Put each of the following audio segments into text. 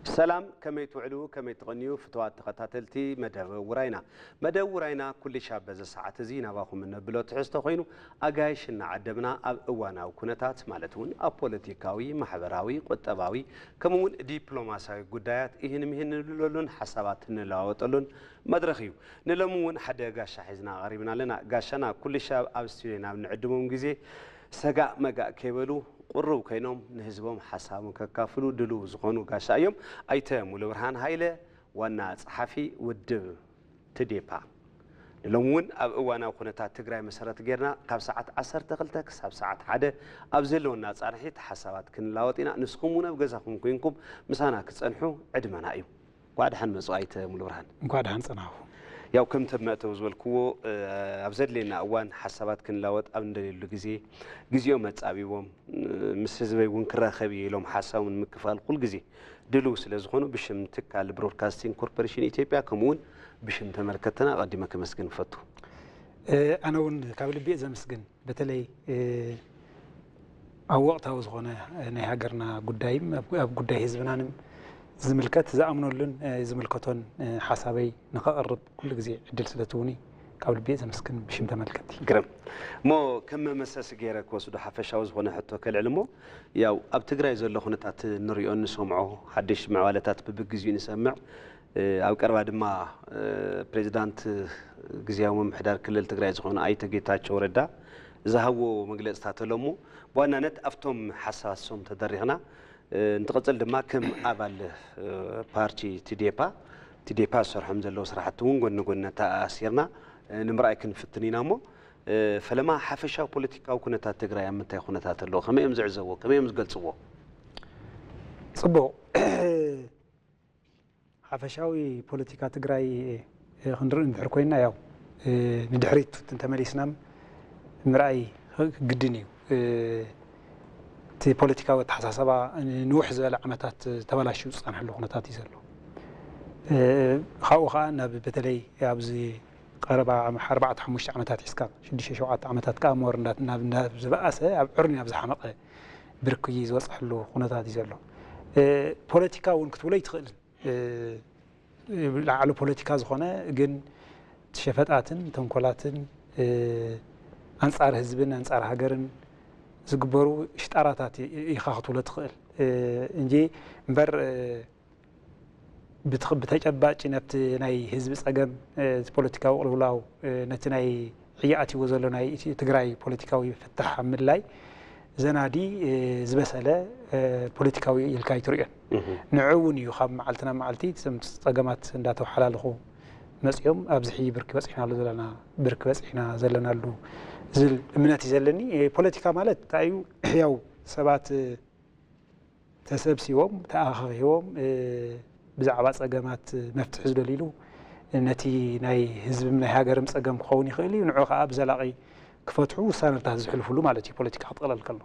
ሰላም፣ ከመይ ትውዕሉ፣ ከመይ ትቐንዩ ፍትዋት ተኸታተልቲ መደብ ውራይና። መደብ ውራይና ኩሉ ሻብ በዚ ሰዓት እዚ ናባኹም እነብሎ ትሕዝቶ ኮይኑ፣ ኣጋይሽ እናዓደምና ኣብ እዋናዊ ኩነታት ማለት እውን ኣብ ፖለቲካዊ፣ ማሕበራዊ፣ ቁጠባዊ ከምኡ እውን ዲፕሎማሲያዊ ጉዳያት ይህን ምሂን ንብለሉን ሓሳባት እንለዋወጠሉን መድረኽ እዩ። ንሎሚ እውን ሓደ ጋሻ ሒዝና ቀሪብና ኣለና። ጋሻና ኩሉ ሻብ ኣብ ስቱድዮ ናብ ንዕድሞም ግዜ ሰጋእ መጋእ ከይበሉ ቁሩብ ኮይኖም ንህዝቦም ሓሳቦም ከካፍሉ ድሉው ዝኾኑ ጋሻ እዮም። ኣይተ ሙሉብርሃን ሃይለ፣ ዋና ጸሓፊ ውድብ ትዴፓ። ንሎሚ እውን ኣብ እዋናዊ ኩነታት ትግራይ መሰረት ጌርና ካብ ሰዓት ዓሰርተ ክልተ ክሳብ ሰዓት ሓደ ኣብ ዘለወና ጻንሒት ሓሳባት ክንላወጥ ኢና። ንስኹም እውን ኣብ ገዛኹም ኮይንኩም ምሳና ክጸንሑ ዕድመና እዩ። እንኳዕ ደሓን መጹ ኣይተ ሙሉብርሃን። እንኳዕ ደሓን ጸናኹ። ያው ከምቲ መእተዊ ዝበልክዎ፣ እ፣ ኣብ ዘድልየና እዋን ሓሳባት ክንላወጥ ኣብ እንደልየሉ ግዜ፣ ግዜኦም ኣጻቢቦም፣ እ፣ ምስ ህዝበይ እውን ክራኸብ እየ ኢሎም ሓሳቦም ንምክፋል ኩል ግዜ ድልው ስለ ዝኾኑ ብሽም ትካል ብሮድካስቲንግ ኮርፖሬሽን ኢትዮጵያ ከምኡ እውን ብሽም ተመልከትና ኣቐዲመ ከመስግን እፈቱ። እ፣ ኣነ እውን ካብ ልቢ እየ ዘመስግን። በተለይ፣ እ፣ ኣብ ወቕታዊ ዝኾነ፣ እ፣ ናይ ሃገርና ጉዳይም ኣብ፣ ኣብ ጉዳይ ህዝብናንም ዝምልከት ዝኣምነሉን፣ እ፣ ዝምልከቶን፣ እ፣ ሓሳበይ ንኸቕርብ ኩሉ ግዜ ዕድል ስለ ትህቡኒ ካብ ልቢ እየ ዘመስግን ብሽም ተመልከቲ። ግርም። እሞ ከም መመሰሲ ገይረ ክወስዶ ሓፈሻዊ ዝኾነ ሕቶ ከልዕል እሞ፣ ያው ኣብ ትግራይ ዘሎ ኩነታት ንሪኦ ንሰምዖ፣ ሓድሽ ምዕባለታት ብብግዚኡ ንሰምዕ። እ፣ ኣብ ቀረባ ድማ፣ እ፣ ፕሬዚዳንት ግዝያዊ ምምሕዳር ክልል ትግራይ ዝኾነ ኣይተ ጌታቸው ረዳ ዝሃብዎ መግለፅታት ኣሎ እሞ፣ ብዋናነት ኣብቶም ሓሳባት እሶም ተደሪኽና፣ እ፣ እንትቕፅል ድማ ከም ኣባል፣ እ፣ ፓርቲ ትዴፓ፣ ትዴፓ ዝሰርሖም ዘለዉ ስራሕቲ እውን ጎኒ ጎኒ ተኣሲርና፣ እ፣ ንምርኣይ ክንፍትን ኢና እሞ፣ እ፣ ፈለማ ሓፈሻዊ ፖለቲካዊ ኩነታት ትግራይ ኣብ ምንታይ ኩነታት ኣለዎ? ከመይ እዮም ዝዕዘብዎ? ከመይ እዮም ዝገልፅዎ? ጽቡቕ። ሓፈሻዊ ፖለቲካ ትግራይ፣ እ፣ ክንርኢ እንድሕር ኮይንና፣ ያው፣ እ፣ ንድሕሪት እንተመሊስና ምርኣይ ግድን እዩ። እ፣ እቲ ፖለቲካዊ ኣተሓሳሰባ ንውሕ ዝበለ ዓመታት ተበላሽዩ ዝጸንሐሉ ኩነታት እዩ ዘሎ። እ፣ ካብኡ ኸኣ ናብ፣ በተለይ ኣብዚ ቀረባ ኣርባዕተ ሓሙሽተ ዓመታት ሒዝካ፣ ሽዱሽተ ሸውዓተ ዓመታት ከኣ ሞር እንዳ-፣ ናብ፣ ናብ ዝበኣሰ፣ ኣብ ዕርኒ ኣብ ዝሓመቐ ብርኪ ዝበጽሐሉ ኩነታት እዩ ዘሎ። እ፣ ፖለቲካ እውን ክትብሎ ኣይትኽእልን። እ፣ ላዕሊ ፖለቲካ ዝኾነ ግን ሸፈጣትን ተንኮላትን፣ እ፣ ኣንጻር ህዝብን ኣንጻር ሃገርን ዝግበሩ ሽጣራታት ኢ-፣ ኢኻ ክትብሎ ትኽእል፣ እ፣ እንጂ እምበር፣ እ፣ ብትኽ-፣ ብተጨባጭ ነቲ ናይ ህዝቢ ጸገም፣ እ፣ እቲ ፖለቲካዊ ቅልውላው፣ እ፣ ነቲ ናይ ሕጂ ኣትይዎ ዘሎ ናይ ኢትዮ-፣ ትግራይ ፖለቲካዊ ፍታሕ ኣብ ምድላይ ዘናዲ፣ እ፣ ዝበሰለ፣ እ፣ ፖለቲካዊ ኢልካ ኣይትርእዮን። እህ። ንዑ እውን እዩ ካብ መዓልቲ ናብ መዓልቲ እቶም ጸገማት እንዳተወሓላለኹ መጺኦም ኣብዚ ሕጂ ብርኪ በጺሕናሉ ዘለና፣ ብርኪ በጺሕና ዘለናሉ ዝብል እምነት እዩ ዘለኒ። እ፣ ፖለቲካ ማለት እንታይ እዩ? ሕያው ሰባት፣ እ፣ ተሰብሲቦም፣ ተኣኻኺቦም፣ እ፣ ብዛዕባ ጸገማት መፍትሒ ዝደልይሉ፣ ነቲ ናይ ህዝብም ናይ ሃገርም ጸገም ክኸውን ይኽእል እዩ። ንዑ ኸኣ ብዘላቒ ክፈትሑ ውሳነታት ዘሕልፉሉ ማለት እዩ፣ ፖለቲካ ክጥቕለል ከሎ።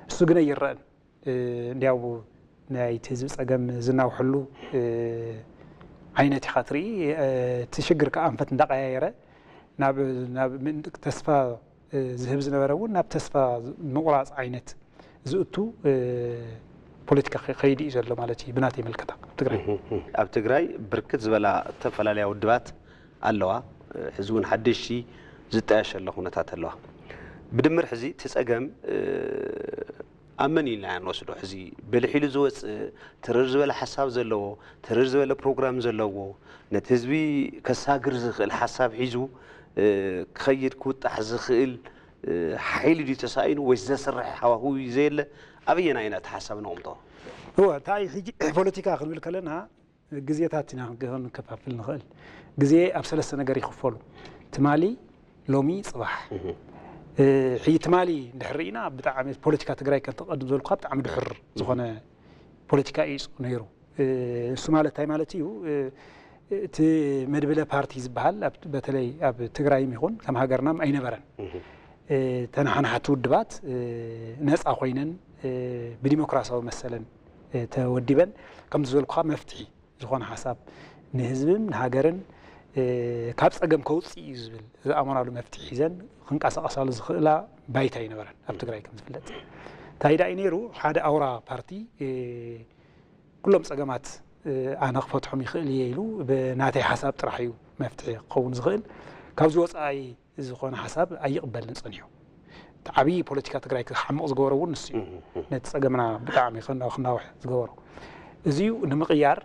እሱ ግን ኣይረኣን። እ፣ እንዲያው ናይቲ ህዝቢ ጸገም ዝናውሐሉ፣ እ፣ ዓይነት ኢኻ ትርኢ። እ፣ እቲ ሽግር ከኣ ኣንፈት እንዳቐያየረ ናብ፣ ናብ ምን-፣ ተስፋ፣ እ፣ ዝህብ ዝነበረ እውን ናብ ተስፋ ምቑራጽ ዓይነት ዝእቱ፣ እ፣ ፖለቲካ ከ-፣ ከይዲ እዩ ዘሎ ማለት እዩ፣ ብናተይ ምልከታ ኣብ ትግራይ። እህ፣ እህ። ኣብ ትግራይ ብርክት ዝበላ ዝተፈላለያ ውድባት ኣለዋ። እ፣ ሕዚ እውን ሓደሽቲ ዝጣየሸ ኣሎ ኩነታት ኣለዋ። ብድምር ሕዚ እቲ ጸገም፣ እ፣ ኣብ መን ኢልና ንወስዶ? ሕዚ ብልሕ ኢሉ ዝወጽእ፣ ትርር ዝበለ ሓሳብ ዘለዎ፣ ትርር ዝበለ ፕሮግራም ዘለዎ፣ ነቲ ህዝቢ ከሳግር ዝኽእል ሓሳብ ሒዙ፣ እ፣ ክኸይድ ክውጣሕ ዝኽእል፣ እ፣ ሓይሊ ድዩ ተሳኢኑ ወይስ ዘስርሕ ሃዋህው እዩ ዘየለ? ኣበየናይ ኢና እቲ ሓሳብ ነቕምጦ? እወ፣ እንታይ ሕጂ ፖለቲካ ክንብል ከለና ግዜታት ኢና ክንከ-፣ ክንከፋፍል ንኽእል። ግዜ ኣብ ሰለስተ ነገር ይኽፈሉ። ትማሊ፣ ሎሚ፣ ጽባሕ። እህ። እ፣ ሕጂ ትማሊ እንድሕር ርኢና ብጣዕሚ ፖለቲካ ትግራይ ከምቲ ቀድም ዝበልኩኻ ብጣዕሚ ድሑር ዝኾነ ፖለቲካ እዩ ነይሩ። እ፣ እሱ ማለት እንታይ ማለት እዩ? እ፣ እቲ መድብለ ፓርቲ ዝበሃል ኣብ፣ በተለይ ኣብ ትግራይም ይኹን ከም ሃገርናም ኣይነበረን። እህ። እ፣ ተነሓናሕቲ ውድባት፣ እ፣ ነጻ ኮይነን፣ እ፣ ብዲሞክራሲያዊ መሰለን፣ እ፣ ተወዲበን ከምቲ ዝበልኩኻ መፍትሒ ዝኾነ ሓሳብ ንህዝብን ንሃገርን፣ እ፣ ካብ ጸገም ከውጽእ እዩ ዝብል ዝኣመናሉ መፍትሒ ሒዘን ክንቀሳቐሳሉ ዝኽእላ ባይታ ኣይነበረን ኣብ ትግራይ ከም ዝፍለጥ። እንታይ ደኣ እዩ ነይሩ? ሓደ ኣውራ ፓርቲ፣ እ፣ ኩሎም ጸገማት፣ ኣነ ክፈትሖም ይኽእል እየ ኢሉ ብናተይ ሓሳብ ጥራሕ እዩ መፍትሒ ክኸውን ዝኽእል። ካብዚ ወፃኢ ዝኾነ ሓሳብ ኣይቕበልን ፀኒሑ። እቲ ዓብዪ ፖለቲካ ትግራይ ክሓምቕ ዝገበሮ እውን ንሱ እዩ። ነቲ ፀገምና ብጣዕሚ ክናውሕ ዝገበሮ እዚ እዩ። ንምቕያር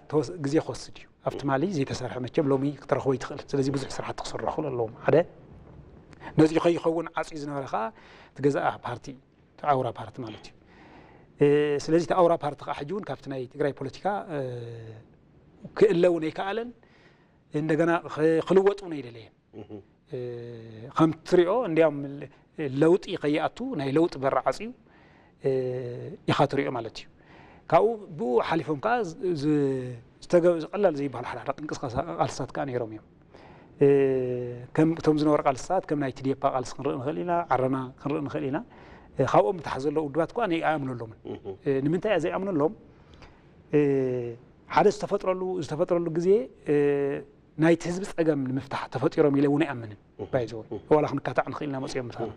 ግዜ ክወስድ እዩ። ኣብ ትማሊ ዘይተሰርሐ መቸም ሎሚ ክትረኽቦ ይትኽእል። ስለዚ ብዙሕ ስራሕቲ ክስርሑ ክኽእል ኣለዎም። ሓደ ነዚ ከይኸውን ዓፅዩ ዝነበረ ከዓ ትገዛእ ፓርቲ እዩ። ኣውራ ፓርቲ ማለት እዩ። ስለዚ እቲ ኣውራ ፓርቲ ከዓ ሕጂ እውን ካብቲ ናይ ትግራይ ፖለቲካ ክእለ እውን ኣይከኣለን። እንደገና ክልወጥ እውን ኣይደለየን። ከም ትሪኦ እንዲያም ለውጢ ከይኣቱ ናይ ለውጢ በሪ ዓፅዩ ኢኻ ትሪኦ ማለት እዩ። ካብኡ ብኡ ሓሊፎም ከዓ ቀላል ዘይበሃሉ ሓደ ሓደ ቅንቅስቃሳ ቃልስታት ከዓ ነይሮም እዮም። ከም እቶም ዝነበሩ ቃልስታት ከም ናይ ትዴፓ ቃልሲ ክንርኢ ንኽእል ኢና፣ ዓረና ክንርኢ ንኽእል ኢና። ካብኦም ብታሕቲ ዘለዉ ውድባት እኳ ኣይኣምነሎምን። ንምንታይ እየ ዘይኣምነሎም? ሓደ ዝተፈጥረሉ ዝተፈጥረሉ ግዜ ናይቲ ህዝቢ ፀገም ንምፍታሕ ተፈጢሮም ኢለ እውን ኣይኣምንን። ባይዘወ ዋላ ክንካታዕ ንኽእል ኢና መፅኦም ምሳና።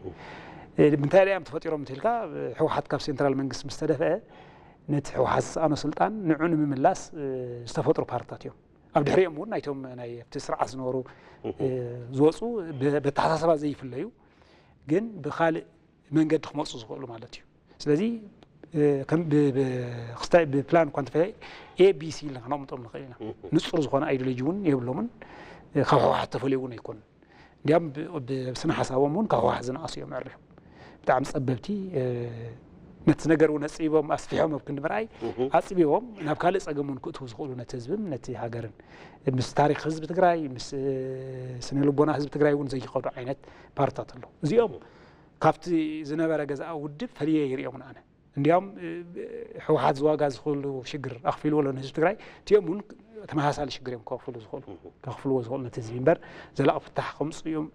ምንታይ ደኣ እዮም ተፈጢሮም እንተልካ ህወሓት ካብ ሴንትራል መንግስቲ ምስ ተደፍአ ነቲ ህወሓት ዝሰኣኖ ስልጣን ንዑ ንምምላስ ዝተፈጥሩ ፓርትታት እዮም። ኣብ ድሕሪኦም እውን ናይቶም ናይ ኣብቲ ስርዓት ዝነበሩ ዝወፁ በተሓሳሰባ ዘይፍለዩ ግን ብካልእ መንገዲ ክመፁ ዝኽእሉ ማለት እዩ። ስለዚ ብፕላን እኳ እንተፈ ኤ ቢ ሲ ኢልና ክነቕምጦም ንኽእል ኢና። ንፁር ዝኾነ ኣይዲዮሎጂ እውን የብሎምን። ካብ ህወሓት ተፈልዩ እውን ኣይኮኑን። እንዲያም ብስነ ሓሳቦም እውን ካብ ህወሓት ዝነኣሱ እዮም ኣዕሪፎም። ብጣዕሚ ፀበብቲ ነቲ ነገር እውን ኣፅቢቦም ኣስፊሖም ኣብ ክንዲ ምርኣይ ኣፅቢቦም ናብ ካልእ ፀገም እውን ክእትዉ ዝኽእሉ ነቲ ህዝብን ነቲ ሃገርን ምስ ታሪክ ህዝቢ ትግራይ ምስ ስነ ልቦና ህዝቢ ትግራይ እውን ዘይኸዱ ዓይነት ፓርትታት ኣለዉ። እዚኦም ካብቲ ዝነበረ ገዛእ ውድብ ፈልየ ይሪኦምን ኣነ። እንዲያውም ህወሓት ዝዋጋ ዝኽእሉ ሽግር ኣኽፊልዎ ኣሎ ንህዝቢ ትግራይ። እቲኦም እውን ተመሳሳሊ ሽግር እዮም ከኽፍሉ ዝኽእሉ ከኽፍልዎ ዝኽእሉ ነቲ ህዝቢ እምበር ዘላቒ ፍታሕ ከምፅኡ እዮም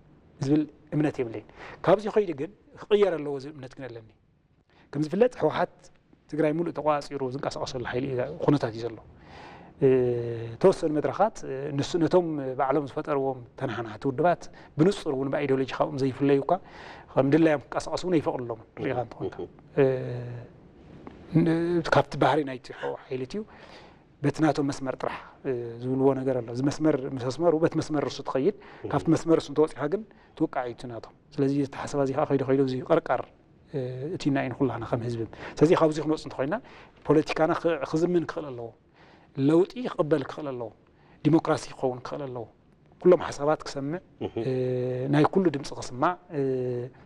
ዝብል እምነት የብለይን። ካብዚ ከይዱ ግን ክቕየር ኣለዎ ዝብል እምነት ግን ኣለኒ። ከም ዝፍለጥ ህወሓት ትግራይ ሙሉእ ተቋፂሩ ዝንቀሳቐሰሉ ሓይሊ ኩነታት እዩ ዘሎ። ተወሰኑ መድረኻት ንሱ ነቶም ባዕሎም ዝፈጠርዎም ተናሓናሕቲ ውድባት ብንፁር እውን ብኣይዲዮሎጂ ካብኦም ዘይፍለዩ እኳ ከም ድላዮም ክንቀሳቐሱ እውን ኣይፈቕድሎምን። ሪኢኻ እንተኾንካ ካብቲ ባህሪ ናይቲ ሓይሊ እዩ። በቲ ናቶም መስመር ጥራሕ ዝብልዎ ነገር ኣሎ። እዚ መስመር ምስ ኣስመሩ በቲ መስመር ርሱ ትኸይድ፣ ካብቲ መስመር ርሱ እንተወፂኻ ግን ትውቃዕ እዩ እቲ ናቶም። ስለዚ ዝተሓሰባ እዚ ከዓ ከይዱ ከይዱ እዚ ቅርቃር እቲና ኢና ኩላና ከም ህዝቢ። ስለዚ ካብዚ ክንወፅ እንተኮይና ፖለቲካና ክዝምን ክኽእል ኣለዎ። ለውጢ ክቕበል ክኽእል ኣለዎ። ዲሞክራሲ ክኸውን ክኽእል ኣለዎ። ኩሎም ሓሳባት ክሰምዕ ናይ ኩሉ ድምፂ ክስማዕ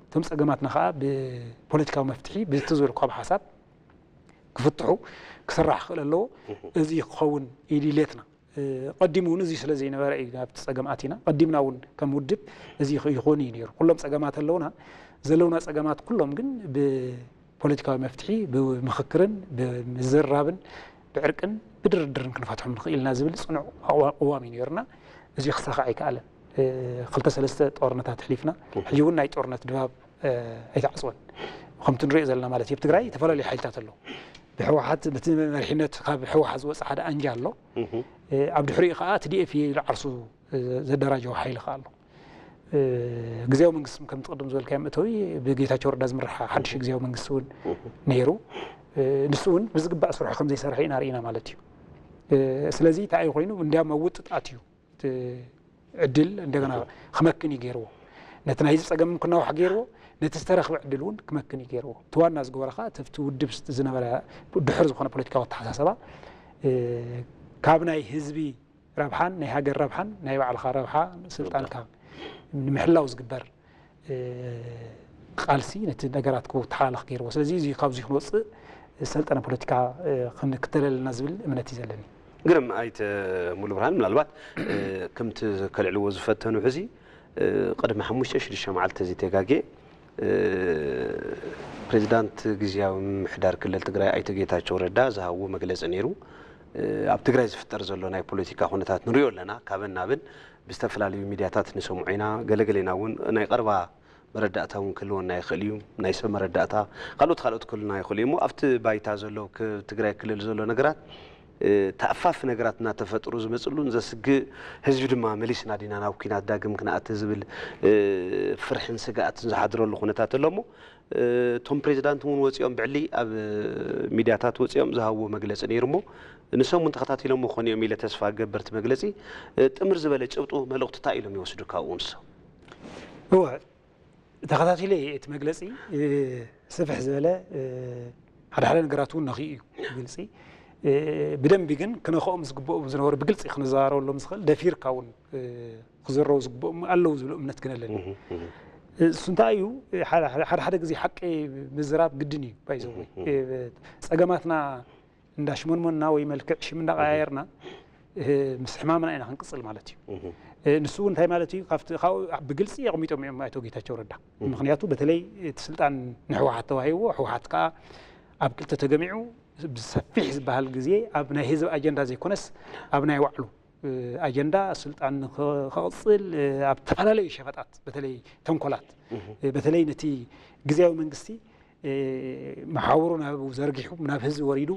እቶም ፀገማትና ከዓ ብፖለቲካዊ መፍትሒ ብዝተዘልኩ ካብ ሓሳብ ክፍትሑ ክስራሕ ክኽእል ኣለዎ። እዚ ክኸውን ኢድሌትና ቀዲሙ እውን እዚ ስለ ዘይነበረ እዩ ናብቲ ፀገም ኣቲና። ቀዲምና እውን ከም ውድብ እዚ ይኾን እዩ ነይሩ። ኩሎም ፀገማት ኣለውና። ዘለውና ፀገማት ኩሎም ግን ብፖለቲካዊ መፍትሒ ብምኽክርን ብምዝርራብን ብዕርቅን ብድርድርን ክንፈትሖም ንኽእል ኢና ዝብል ፅኑዕ ኣዋ- ቅዋም እዩ ነይሩና። እዚ ክሳኻዕ ኣይከኣለን። ክልተ ሰለስተ ጦርነታት ኣሕሊፍና። ሕጂ እውን ናይ ጦርነት ድባብ ኣይተዓፅወን። ከምቲ ንሪኦ ዘለና ማለት እዩ ኣብ ትግራይ ዝተፈላለዩ ሓይልታት ኣለዉ። ብህወሓት በቲ መሪሕነት ካብ ህወሓት ዝወፀ ሓደ ኣንጃ ኣሎ። ኣብ ድሕሪኡ ከዓ ቲ ዲ ኤፍ ኢሉ ዓርሱ ዘደራጀዎ ሓይሊ ከዓ ኣሎ። ግዜያዊ መንግስቲ ከም ትቕድም ዝበልካዮ መእተዊ ብጌታቸው ረዳ ዝምራሕ ሓድሽ ግዜያዊ መንግስቲ እውን ነይሩ። ንሱ እውን ብዝግባእ ስርሑ ከም ዘይሰርሐ ኢና ርኢና ማለት እዩ። ስለዚ እንታይ እዩ ኮይኑ እንዲያም ኣብ ውጥጣት እዩ። ዕድል እንደገና ክመክን እዩ ገይርዎ። ነቲ ናይ ህዝቢ ፀገም ክናዋሕ ገይርዎ፣ ነቲ ዝተረኽበ ዕድል እውን ክመክን እዩ ገይርዎ። እቲ ዋና ዝገበረ ከዓ እቲ ኣብቲ ውድብ ዝነበረ ድሑር ዝኾነ ፖለቲካዊ ኣተሓሳሰባ ካብ ናይ ህዝቢ ረብሓን ናይ ሃገር ረብሓን ናይ ባዕልኻ ረብሓ ስልጣንካ ንምሕላው ዝግበር ቃልሲ ነቲ ነገራት ክተሓላልኽ ገይርዎ። ስለዚ እዚ ካብዚ ክንወፅእ ዝሰልጠነ ፖለቲካ ክንክተል ኣለና ዝብል እምነት እዩ ዘለኒ። ግርም ኣይተ ሙሉ ብርሃን ምናልባት ከምቲ ከልዕልዎ ዝፈተኑ ሕዚ ቅድሚ ሓሙሽተ ሽዱሽተ መዓልቲ ተዘይተጋጌ ፕሬዚዳንት ግዝያዊ ምምሕዳር ክልል ትግራይ ኣይተ ጌታቸው ረዳ ዝሃብዎ መግለፂ ነይሩ። ኣብ ትግራይ ዝፍጠር ዘሎ ናይ ፖለቲካ ኩነታት ንሪኦ ኣለና። ካብን ናብን ብዝተፈላለዩ ሚድያታት ንሰምዖ ኢና። ገለገሌና እውን ናይ ቀረባ መረዳእታ እውን ክህልወና ይኽእል እዩ። ናይ ሰብ መረዳእታ ካልኦት ካልኦት ክህሉና ይኽእሉ እዩ። እሞ ኣብቲ ባይታ ዘሎ ትግራይ ክልል ዘሎ ነገራት ተኣፋፊ ነገራት እናተፈጥሩ ዝመፅሉን ዘስግእ ህዝቢ ድማ መሊስና ዲና ናብ ኲናት ዳግም ክንኣቲ ዝብል ፍርሕን ስግኣትን ዝሓድረሉ ኩነታት ኣሎ። እሞ እቶም ፕሬዚዳንት እውን ወፂኦም ብዕሊ ኣብ ሚድያታት ወፂኦም ዝሃብዎ መግለፂ ነይሩ እሞ ንሶም እውን ተኸታቲሎም ክኾኑ እዮም ኢለ ተስፋ እገብር። እቲ መግለፂ ጥምር ዝበለ ጭብጡ መልእኽቱ እንታይ ኢሎም ይወስዱ ካብኡ ንሶም? እወ ተኸታቲለ እየ እቲ መግለፂ። ስፍሕ ዝበለ ሓደ ሓደ ነገራት እውን ነኽኡ እዩ። ብግልፂ ብደንቢ ግን ክነኽኦም ዝግብኦም ዝነበሩ ብግልፂ ክንዘራረበሎም ዝኽእል ደፊርካ እውን ክዝረቡ ዝግብኦም ኣለዉ ዝብል እምነት ግን ኣለኒ። እሱ እንታይ እዩ ሓደ ሓደ ግዜ ሓቂ ምዝራብ ግድን እዩ። ባይዘወይ ፀገማትና እንዳሽሞንሞንና ወይ መልክዕ ሽም እንዳቀያየርና ምስ ሕማምና ኢና ክንቅፅል ማለት እዩ። ንሱ እውን እንታይ ማለት እዩ? ካብኡ ብግልፂ ኣቕሚጦም እዮም ኣይቶ ጌታቸው ረዳ። ምክንያቱ በተለይ እቲ ስልጣን ንህወሓት ተዋሂብዎ ህወሓት ከዓ ኣብ ክልተ ተገሚዑ ብሰፊሕ ዝበሃል ግዜ ኣብ ናይ ህዝብ ኣጀንዳ ዘይኮነስ ኣብ ናይ ባዕሉ ኣጀንዳ ስልጣን ከቕፅል ኣብ ዝተፈላለዩ ሸፈጣት በተለይ ተንኮላት በተለይ ነቲ ግዜያዊ መንግስቲ መሓውሩ ናብ ዘርጊሑ ናብ ህዝቢ ወሪዱ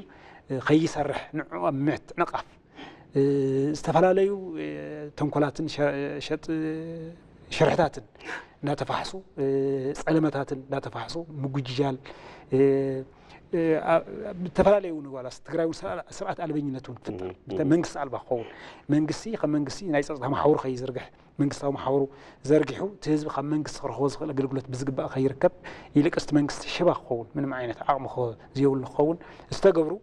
ከይሰርሕ ንዕኡ ኣብ ምዕትዕንቓፍ ዝተፈላለዩ ተንኮላትን ሸጥ ሽርሕታትን እንዳተፋሕሱ ፀለመታትን እንዳተፋሕሱ ምጉጅጃል ዝተፈላለዩ ንጓላስ ትግራይ እውን ስርዓት ኣልበኝነት እውን ክፍጠር መንግስቲ ኣልባ ክኸውን መንግስቲ ከም መንግስቲ ናይ ፀጥታ መሓውሩ ከይዝርግሕ መንግስታዊ መሓውሩ ዘርጊሑ እቲ ህዝቢ ካብ መንግስቲ ክረኽቦ ዝኽእል ኣገልግሎት ብዝግባእ ከይርከብ ይልቅስ እቲ መንግስቲ ሽባ ክኸውን ምንም ዓይነት ዓቕሚ ዘይብሉ ክኸውን ዝተገብሩ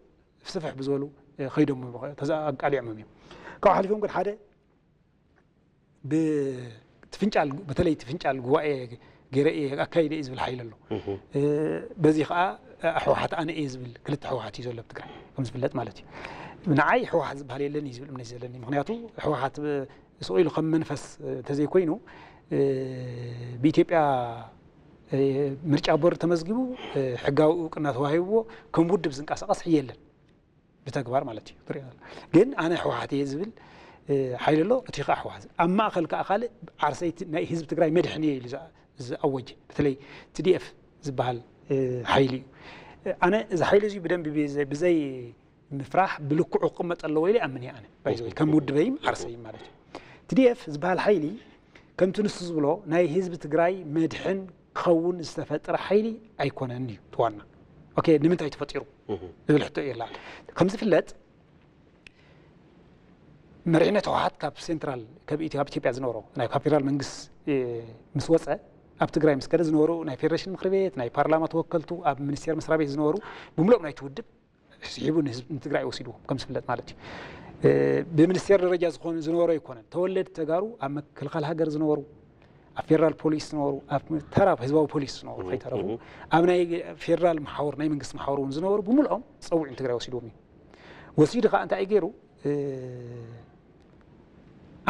ስፍሕ ብዝበሉ ከይዶም ኣቃሊዖም እዮም። ካብኡ ሓሊፎም ግን ሓደ ብትፍንጫል በተለይ ትፍንጫል ጉባኤ ገይረ እየ ኣካይደ እዩ ዝብል ሓይሊ ኣሎ። በዚ ከዓ ህወሓት ኣነ እየ ዝብል ክልተ ህወሓት እዩ ዘሎ ኣብ ትግራይ ከም ዝፍለጥ ማለት እዩ። ንዓይ ህወሓት ዝበሃል የለን እዩ ዝብል እምነት ዘለኒ። ምክንያቱ ህወሓት ስቕ ኢሉ ከም መንፈስ እንተዘይኮይኑ ብኢትዮጵያ ምርጫ ቦርድ ተመዝጊቡ ሕጋዊ እውቅና ተዋሂብዎ ከም ውድብ ዝንቀሳቐስ የለን ብተግባር ማለት እዩ ትሪኦ። ግን ኣነ ህወሓት እየ ዝብል ሓይሊ ኣሎ። እቲ ከዓ ህወሓት ኣብ ማእኸል ከዓ ካልእ ዓርሰይቲ ናይ ህዝቢ ትግራይ መድሕን እየ ኢሉ ዝኣወጀ በተለይ ቲ ዲ ኤፍ ዝበሃል ሓይሊ እዩ። ኣነ እዚ ሓይሊ እዚ ብደንቢ ብዘይ ምፍራሕ ብልክዑ ክቕመጥ ኣለዎ ኢለ ኣምን እየ ኣነ ባይዘወይ ከም ውድበይም ዓርሰይም ማለት እዩ። ቲ ዲ ኤፍ ዝበሃል ሓይሊ ከምቲ ንሱ ዝብሎ ናይ ህዝቢ ትግራይ መድሕን ክኸውን ዝተፈጠረ ሓይሊ ኣይኮነን እዩ ትዋና። ኦኬ ንምንታይ ተፈጢሩ ዝብል ሕቶ እዩ ላ ከም ዝፍለጥ መሪሕነት ህወሓት ካብ ሴንትራል ካብ ኢትዮጵያ ዝነበሮ ናይ ካብ ፌደራል መንግስት ምስ ወፀ ኣብ ትግራይ ምስ ከደ ዝነበሩ ናይ ፌዴሬሽን ምክሪ ቤት ናይ ፓርላማ ተወከልቱ ኣብ ሚኒስቴር መስሪያ ቤት ዝነበሩ ብምሎም ናይቲ ውድብ ስሒቡ ንትግራይ ወሲድዎም ከም ዝፍለጥ ማለት እዩ። ብሚኒስቴር ደረጃ ዝኾኑ ዝነበሩ ኣይኮነን። ተወለድ ተጋሩ ኣብ መክልኻል ሃገር ዝነበሩ ኣብ ፌደራል ፖሊስ ዝነበሩ ኣብ ተራ ህዝባዊ ፖሊስ ዝነበሩ ከይተረፉ ኣብ ናይ ፌደራል መሓውር ናይ መንግስቲ መሓውር እውን ዝነበሩ ብምልኦም ፀዊዑ ንትግራይ ወሲድዎም እዩ። ወሲዱ ከዓ እንታይ እዩ ገይሩ?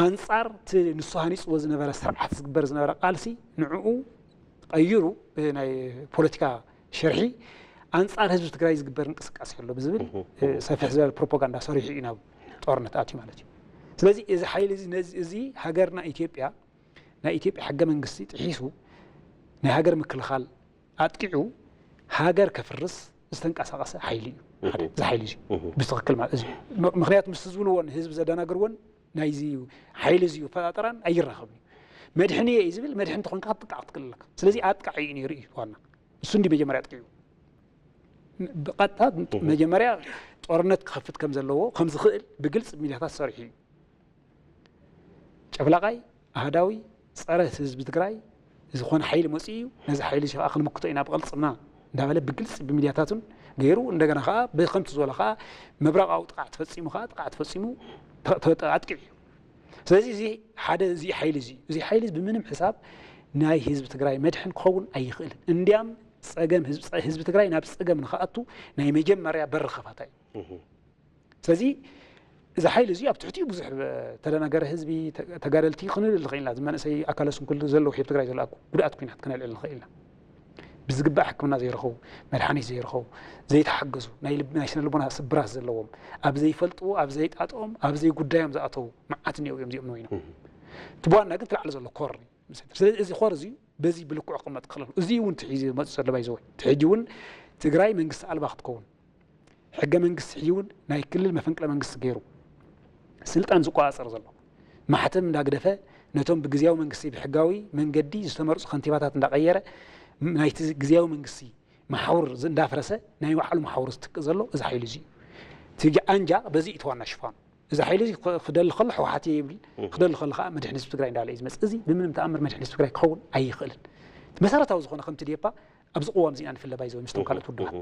ኣንፃር እቲ ንሱ ሃኒፅዎ ዝነበረ ስርዓት ዝግበር ዝነበረ ቃልሲ ንዕኡ ቀይሩ ናይ ፖለቲካ ሸርሒ ኣንፃር ህዝቢ ትግራይ ዝግበር እንቅስቃሴ ኣሎ ብዝብል ሰፊሕ ዝበለ ፕሮፓጋንዳ ሰሪሑ እዩ ናብ ጦርነት ኣትዩ ማለት እዩ። ስለዚ እዚ ሓይሊ እዚ ነዚ እዚ ሃገርና ኢትዮጵያ ናይ ኢትዮጵያ ሕገ መንግስቲ ጥሒሱ ናይ ሃገር ምክልኻል ኣጥቂዑ ሃገር ከፍርስ ዝተንቀሳቐሰ ሓይሊ እዩ። ሓደ እዚ ሓይሊ እዚ ብትኽክል ማለት እዚ ምክንያቱ ምስ ዝብልዎን ህዝቢ ዘደናግርዎን ናይዚ ሓይሊ እዚ ፈጣጠራን ኣይራኸብን እዩ። መድሕን እየ እዩ ዝብል መድሕን እንተኾንካ ክትጥቃዕ ክትክእል ኣለካ። ስለዚ ኣጥቃዒ እዩ ነይሩ እዩ ዋና እሱ እንዲ መጀመርያ ኣጥቂዑ ብቐጥታ መጀመርያ ጦርነት ክኸፍት ከም ዘለዎ ከም ዝኽእል ብግልፂ ሚዲያታት ሰሪሑ እዩ። ጨፍላቃይ ኣህዳዊ ፀረ ህዝቢ ትግራይ ዝኾነ ሓይሊ መፅኡ እዩ። ነዚ ሓይሊ እዚ ከዓ ክንምክቶ ኢና ብቐልፅምና እንዳበለ ብግልፂ ብሚድያታቱን ገይሩ እንደገና ከዓ ብከምቲ ዝበሎ ከዓ ምብራቃዊ ጥቃዕ ተፈፂሙ ከዓ ጥቃዕ ተፈፂሙ ኣጥቂዑ እዩ። ስለዚ እዚ ሓደ እዚ ሓይሊ እዚ እዚ ሓይሊ እዚ ብምንም ሕሳብ ናይ ህዝቢ ትግራይ መድሕን ክኸውን ኣይኽእልን። እንዲያም ፀገም ህዝቢ ትግራይ ናብ ፀገም ንክኣቱ ናይ መጀመርያ በሪ ከፋታ እዩ። ስለዚ እዚ ሓይሊ እዚ ኣብ ትሕቲኡ ብዙሕ ተደናገረ ህዝቢ ተጋደልቲ ክንብል ንኽእል ኢና። እዚ መንእሰይ ኣካለ ስንኩል ዘለዎ ኣብ ትግራይ ዘሎ ጉድኣት ኩናት ክነልዕል ንኽእል ኢና። ብዝግባእ ሕክምና ዘይረኸቡ፣ መድሓኒት ዘይረኸቡ፣ ዘይተሓገዙ፣ ናይ ልቢ ናይ ስነ ልቦና ስብራት ዘለዎም፣ ኣብ ዘይፈልጥዎ፣ ኣብ ዘይጣጥኦም፣ ኣብ ዘይጉዳዮም ዝኣተዉ መዓት እኒአው እዮም እዚኦም ንበይኖም። እቲ ብዋና ግን እቲ ላዕሊ ዘሎ ኮር እዩ። ስለዚ እዚ ኮር እዚ በዚ ብልክዑ ክቕመጥ ክኽእል ኣለዎ። እዚ እውን እቲ ሒዙ መፅኡ ዘሎ ባይዘወይ እቲ ሕጂ እውን ትግራይ መንግስቲ ኣልባ ክትከውን ሕገ መንግስቲ ሕጂ እውን ናይ ክልል መፈንቅለ መንግስቲ ገይሩ ስልጣን ዝቆፃፀር ዘሎ ማሕተም እንዳግደፈ ነቶም ብግዝያዊ መንግስቲ ብሕጋዊ መንገዲ ዝተመርፁ ከንቲባታት እንዳቐየረ ናይቲ ግዝያዊ መንግስቲ መሓውር ዝ- እንዳፍረሰ ናይ ባዕሉ መሓውር ዝትክእ ዘሎ እዚ ሓይሊ እዚ እዩ። እቲ ጃ- ኣንጃ በዚ እዩ እቲ ዋና ሽፋኑ። እዚ ሓይሊ እዚ ክ- ክደሊ ከሎ ህወሓት እየ ይብል፣ ክደሊ ከሎ ከዓ መድሕን ህዝቢ ትግራይ እንዳለ እዩ ዝመፅእ። እዚ ብምንም ተኣምር መድሕን ህዝቢ ትግራይ ክኸውን ኣይኽእልን። እቲ መሰረታዊ ዝኾነ ከምቲ ዴፓ ኣብዚ ቅዋም እዚና ንፍለ ባይዘው ምስቶም ካልኦት ውድባት።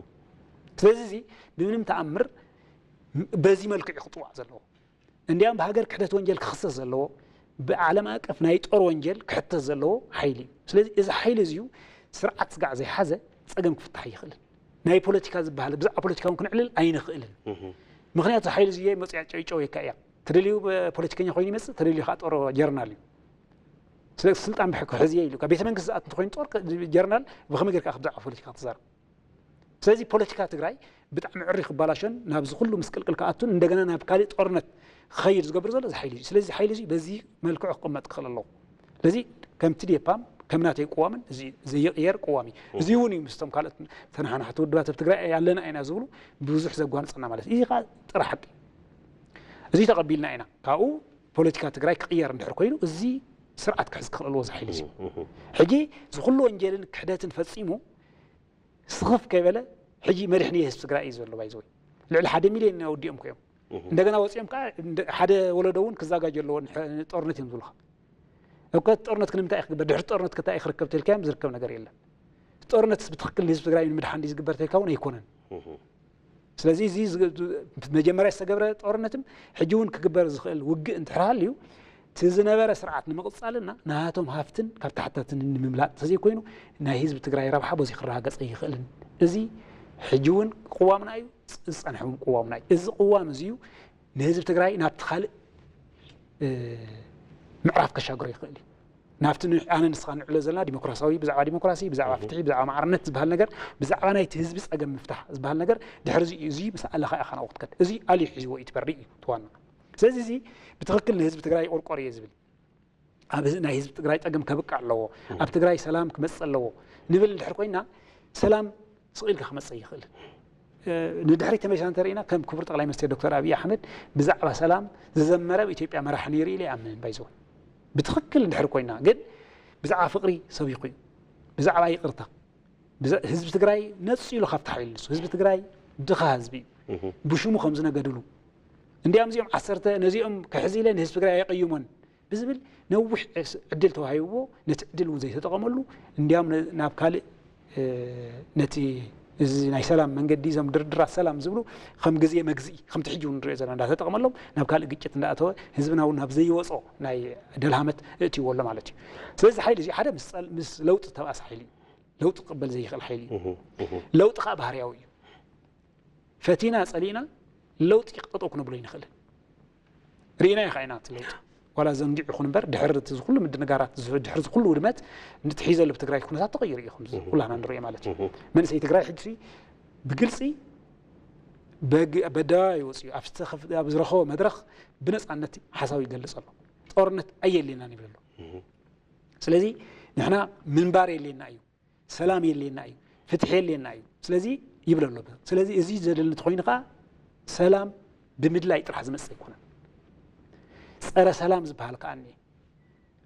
ስለዚ እዚ ብምንም ተኣምር በዚ መልክዕ እዩ ክጥዋዕ ዘለዎ። እንዲያም ብሃገር ክሕደት ወንጀል ክኽሰስ ዘለዎ፣ ብዓለም ኣቀፍ ናይ ጦር ወንጀል ክሕተት ዘለዎ ሓይሊ እዩ። ስለዚ እዚ ሓይሊ እዚ እዩ ስርዓት ስጋዕ ዘይሓዘ ፀገም ክፍታሕ ኣይኽእልን። ናይ ፖለቲካ ዝበሃል ብዛዕባ ፖለቲካ እውን ክንዕልል ኣይንኽእልን። ምኽንያቱ ሓይሊ እዚ መፅያ ጨይጨው የካ እያ። ተደልዩ ፖለቲከኛ ኮይኑ ይመፅእ፣ ተደልዩ ከዓ ጦር ጀርናል እዩ። ስለዚ ስልጣን ብሕኪ ሕዚ እየ ኢሉ ካብ ቤተ መንግስቲ ዝኣት እንተኮይኑ ጦር ከ- ጀርናል ብኸመይ ጌርካ ብዛዕባ ፖለቲካ ክትዛረብ? ስለዚ ፖለቲካ ትግራይ ብጣዕሚ ዕሪ ክባላሾን ናብዚ ኩሉ ምስቅልቅል ክኣቱን እንደገና ናብ ካልእ ጦርነት ክኸይድ ዝገብር ዘሎ እዚ ሓይሊ እዩ። ስለዚ እዚ ሓይሊ እዚ በዚ መልክዑ ክቕመጥ ክኽእል ኣለዎ። ስለዚ ከምቲ ዴፓም ከም ናተይ ቅዋምን እዚ ዘይቕየር ቅዋም እዩ። እዚ እውን እዩ ምስቶም ካልኦት ተነሓናሕቲ ውድባት ኣብ ትግራይ ኣለና ኢና ዝብሉ ብዙሕ ዘጓንፀና ማለት እዩ። እዚ ከዓ ጥረ ሓቂ እዩ። እዚ ተቐቢልና ኢና ካብኡ ፖለቲካ ትግራይ ክቕየር እንድሕር ኮይኑ እዚ ስርዓት ክሕዝ ክኽእል ኣለዎ እዚ ሓይሊ እዚ። ሕጂ እዚ ኩሉ ወንጀልን ክሕደትን ፈፂሙ ስኽፍ ከይበለ ሕጂ መድሕን ህዝቢ ትግራይ እዩ ዘሎ ባይዘወይ ልዕሊ ሓደ ሚልዮን ኣውዲኦም ኮይም እንደገና ወፂኦም ከዓ እንደ- ሓደ ወለዶ እውን ክዛጋጀ ኣለዎ ንጠርነት እዮም ዝብሉካ እኮ ጦርነት ክንምታይ ክግበር ድሕሪ ጦርነት ከታይ ክርከብ ተልካዮም ዝርከብ ነገር የለን። ጦርነት ብትክክል ንህዝቢ ትግራይ ንምድሓን ዝግበር ተልካ እውን ኣይኮነን። ስለዚ እዚ መጀመርያ ዝተገብረ ጦርነትም ሕጂ እውን ክግበር ዝኽእል ውግእ እንድሕር ሃልዩ እቲ ዝነበረ ስርዓት ንምቕፃልና ናቶም ሃፍትን ካብ ተሓታትን ንምምላጥ ተዘይኮይኑ ናይ ህዝቢ ትግራይ ረብሓ በዚ ክረጋገፅ ኣይኽእልን። እዚ ሕጂ እውን ቅዋምና እዩ፣ ዝፀንሐ እውን ቅዋምና እዩ። እዚ ቅዋም እዚ እዩ ንህዝቢ ትግራይ ናብቲ ካልእ ምዕራፍ ከሻግሮ ይኽእል እዩ። ናብቲ ኣነ ንስኻ ንዕሎ ዘለና ዲሞክራሲያዊ ብዛዕባ ዲሞክራሲ ብዛዕባ ፍትሒ ብዛዕባ ማዕርነት ዝበሃል ነገር ብዛዕባ ናይቲ ህዝቢ ፀገም ምፍታሕ ዝበሃል ነገር ድሕሪ እዚ እዩ። እዚ ምስ ኣለኻ ኢኻ ናብኡ ክትከድ። እዚ ኣልዩ ሒዝዎ እዩ ትበሪ እዩ ትዋና። ስለዚ እዚ ብትኽክል ንህዝቢ ትግራይ ቆርቆር እየ ዝብል ኣብ ናይ ህዝቢ ትግራይ ፀገም ከብቅዕ ኣለዎ፣ ኣብ ትግራይ ሰላም ክመፅእ ኣለዎ ንብል እንድሕር ኮይና ሰላም ስቕ ኢልካ ክመፅእ ይኽእል። ንድሕሪት ተመሊስና እንተርኢና ከም ክቡር ጠቅላይ ሚኒስትር ዶክተር ኣብይ ኣሕመድ ብዛዕባ ሰላም ዝዘመረ ኣብ ኢትዮጵያ መራሒ ነይሩ ኢለ ይኣምን ባይዘወ ብትኽክል እንድሕር ኮይና ግን ብዛዕባ ፍቅሪ ሰቢኹ እዩ ብዛዕባ ይቅርታ ህዝቢ ትግራይ ነፂ ኢሉ ካብቲ ሓይሊ ንሱ ህዝቢ ትግራይ ድኻ ህዝቢ እዩ ብሽሙ ከም ዝነገድሉ እንዲያም እዚኦም ዓሰርተ ነዚኦም ክሕዚ ኢለ ንህዝቢ ትግራይ ኣይቀይሞን ብዝብል ነዊሕ ዕድል ተዋሂብዎ ነቲ ዕድል እውን ዘይተጠቐመሉ እንዲያም ናብ ካልእ ነቲ እዚ ናይ ሰላም መንገዲ እዞም ድርድራት ሰላም ዝብሉ ከም ግዜ መግዝኢ ከምቲ ሕጂ እውን ንሪኦ ዘለና እንዳተጠቐመሎም ናብ ካልእ ግጭት እንዳኣተወ ህዝብና እውን ናብ ዘይወፆ ናይ ደልሃመት እእትይዎ ኣሎ ማለት እዩ። ስለዚ ሓይሊ እዚ ሓደ ምስ ለውጢ ተባእስ ሓይሊ እዩ። ለውጢ ክቕበል ዘይኽእል ሓይሊ እዩ። ለውጢ ከዓ ባህርያዊ እዩ። ፈቲና ፀሊእና ለውጢ ጠጠው ክነብሎ ይንኽእልን ርኢና ይኻ ኢና እቲ ለውጢ ዋላ ዘንጊዑ ይኹን እምበር ድሕሪ እቲ ዝኩሉ ምድንጋራት ድሕሪ ዝኩሉ ውድመት ንትሒዘሉ ብትግራይ ኩነታት ተቐይሩ እዩ ከም ኩላና ንሪኦ ማለት እዩ። መንእሰይ ትግራይ ሕጂ ብግልፂ በደባባይ ወፂኡ ኣብ ዝረኸቦ መድረኽ ብነፃነት ሓሳቡ ይገልፅ ኣሎ። ጦርነት ኣየድልየናን ይብል ኣሎ። ስለዚ ንሕና ምንባር የድልየና እዩ። ሰላም የድልየና እዩ፣ ፍትሒ የድልየና እዩ። ስለዚ ይብል ኣሎ። ስለዚ እዚ ዘድሊ እንተኾይኑ ከዓ ሰላም ብምድላይ ጥራሕ ዝመፅእ ኣይኮነን። ፀረ ሰላም ዝበሃል ከዓ እኒአ።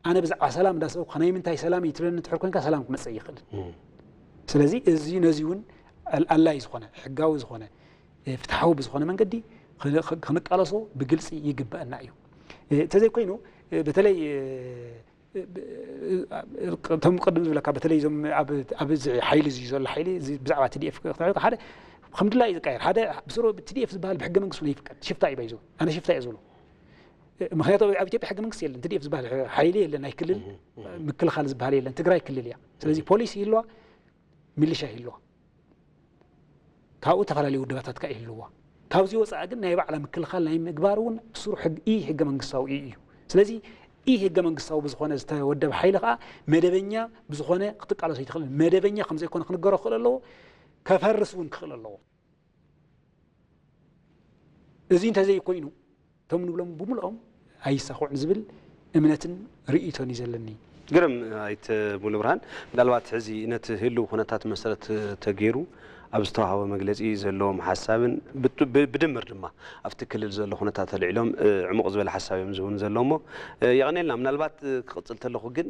ኣነ ብዛዕባ ሰላም እንዳሰበኩ ናይ ምንታይ ሰላም እዩ ትብለኒ እንድሕር ኮይንካ ሰላም ክመፅእ ኣይኽእልን። ስለዚ እዚ ነዚ እውን ኣድላዪ ዝኾነ ሕጋዊ ዝኾነ ፍትሓዊ ብዝኾነ መንገዲ ክንቃለሶ ብግልፂ ይግበአና እዩ። እንተዘይኮይኑ በተለይ እቶም ቅድም ዝብለካ በተለይ እዞም ኣብዚ ሓይሊ እዚ ዘሎ ሓይሊ ብዛዕባ ቲ ዲ ኤፍ ሓደ ከም ድላይ ዝቀየር ሓደ ብስሩ ቲ ዲ ኤፍ ዝበሃል ብሕገ መንግስቱ ዘይፍቀድ ሽፍታ እዩ ባይዞ ኣነ ሽፍታ እየ ዝብሎ። ምክንያቱ ኣብ ኢትዮጵያ ሕገ መንግስቲ የለን። ቲ ዲ ኤፍ ዝበሃል ሓይሊ የለን። ናይ ክልል ምክልኻል ዝበሃል የለን። ትግራይ ክልል እያ። ስለዚ ፖሊስ ይህልዋ፣ ሚሊሻ ይህልዋ። ካብኡ ዝተፈላለዩ ውድባታት ከ ይህልዋ። ካብዚ ወፃኢ ግን ናይ ባዕላ ምክልኻል ናይ ምግባር እውን ስሩ ሕግ ኢ ህገ መንግስታዊ እዩ። ስለዚ ኢ ህገ መንግስታዊ ብዝኾነ ዝተወደበ ሓይሊ ከዓ መደበኛ ብዝኾነ ክትቃለሶ ይትኽእል። መደበኛ ከም ዘይኮነ ክንገሮ ክኽእል ኣለዎ። ከፈርስ እውን ክኽእል ኣለዎ። እዚ እንተዘይኮይኑ እቶም ንብሎም ብምልኦም ኣይሳኹዕን ዝብል እምነትን ርእይቶን እዩ ዘለኒ። ግርም ኣይተ ሙሉ ብርሃን፣ ምናልባት ሕዚ ነቲ ህልው ኩነታት መሰረት ተገይሩ ኣብ ዝተዋህበ መግለፂ ዘለዎም ሓሳብን ብድምር ድማ ኣብቲ ክልል ዘሎ ኩነታት ኣልዒሎም ዕሙቕ ዝበለ ሓሳብ እዮም ዝህቡን ዘሎ እሞ የቐኔልና። ምናልባት ክቕፅል ተለኹ ግን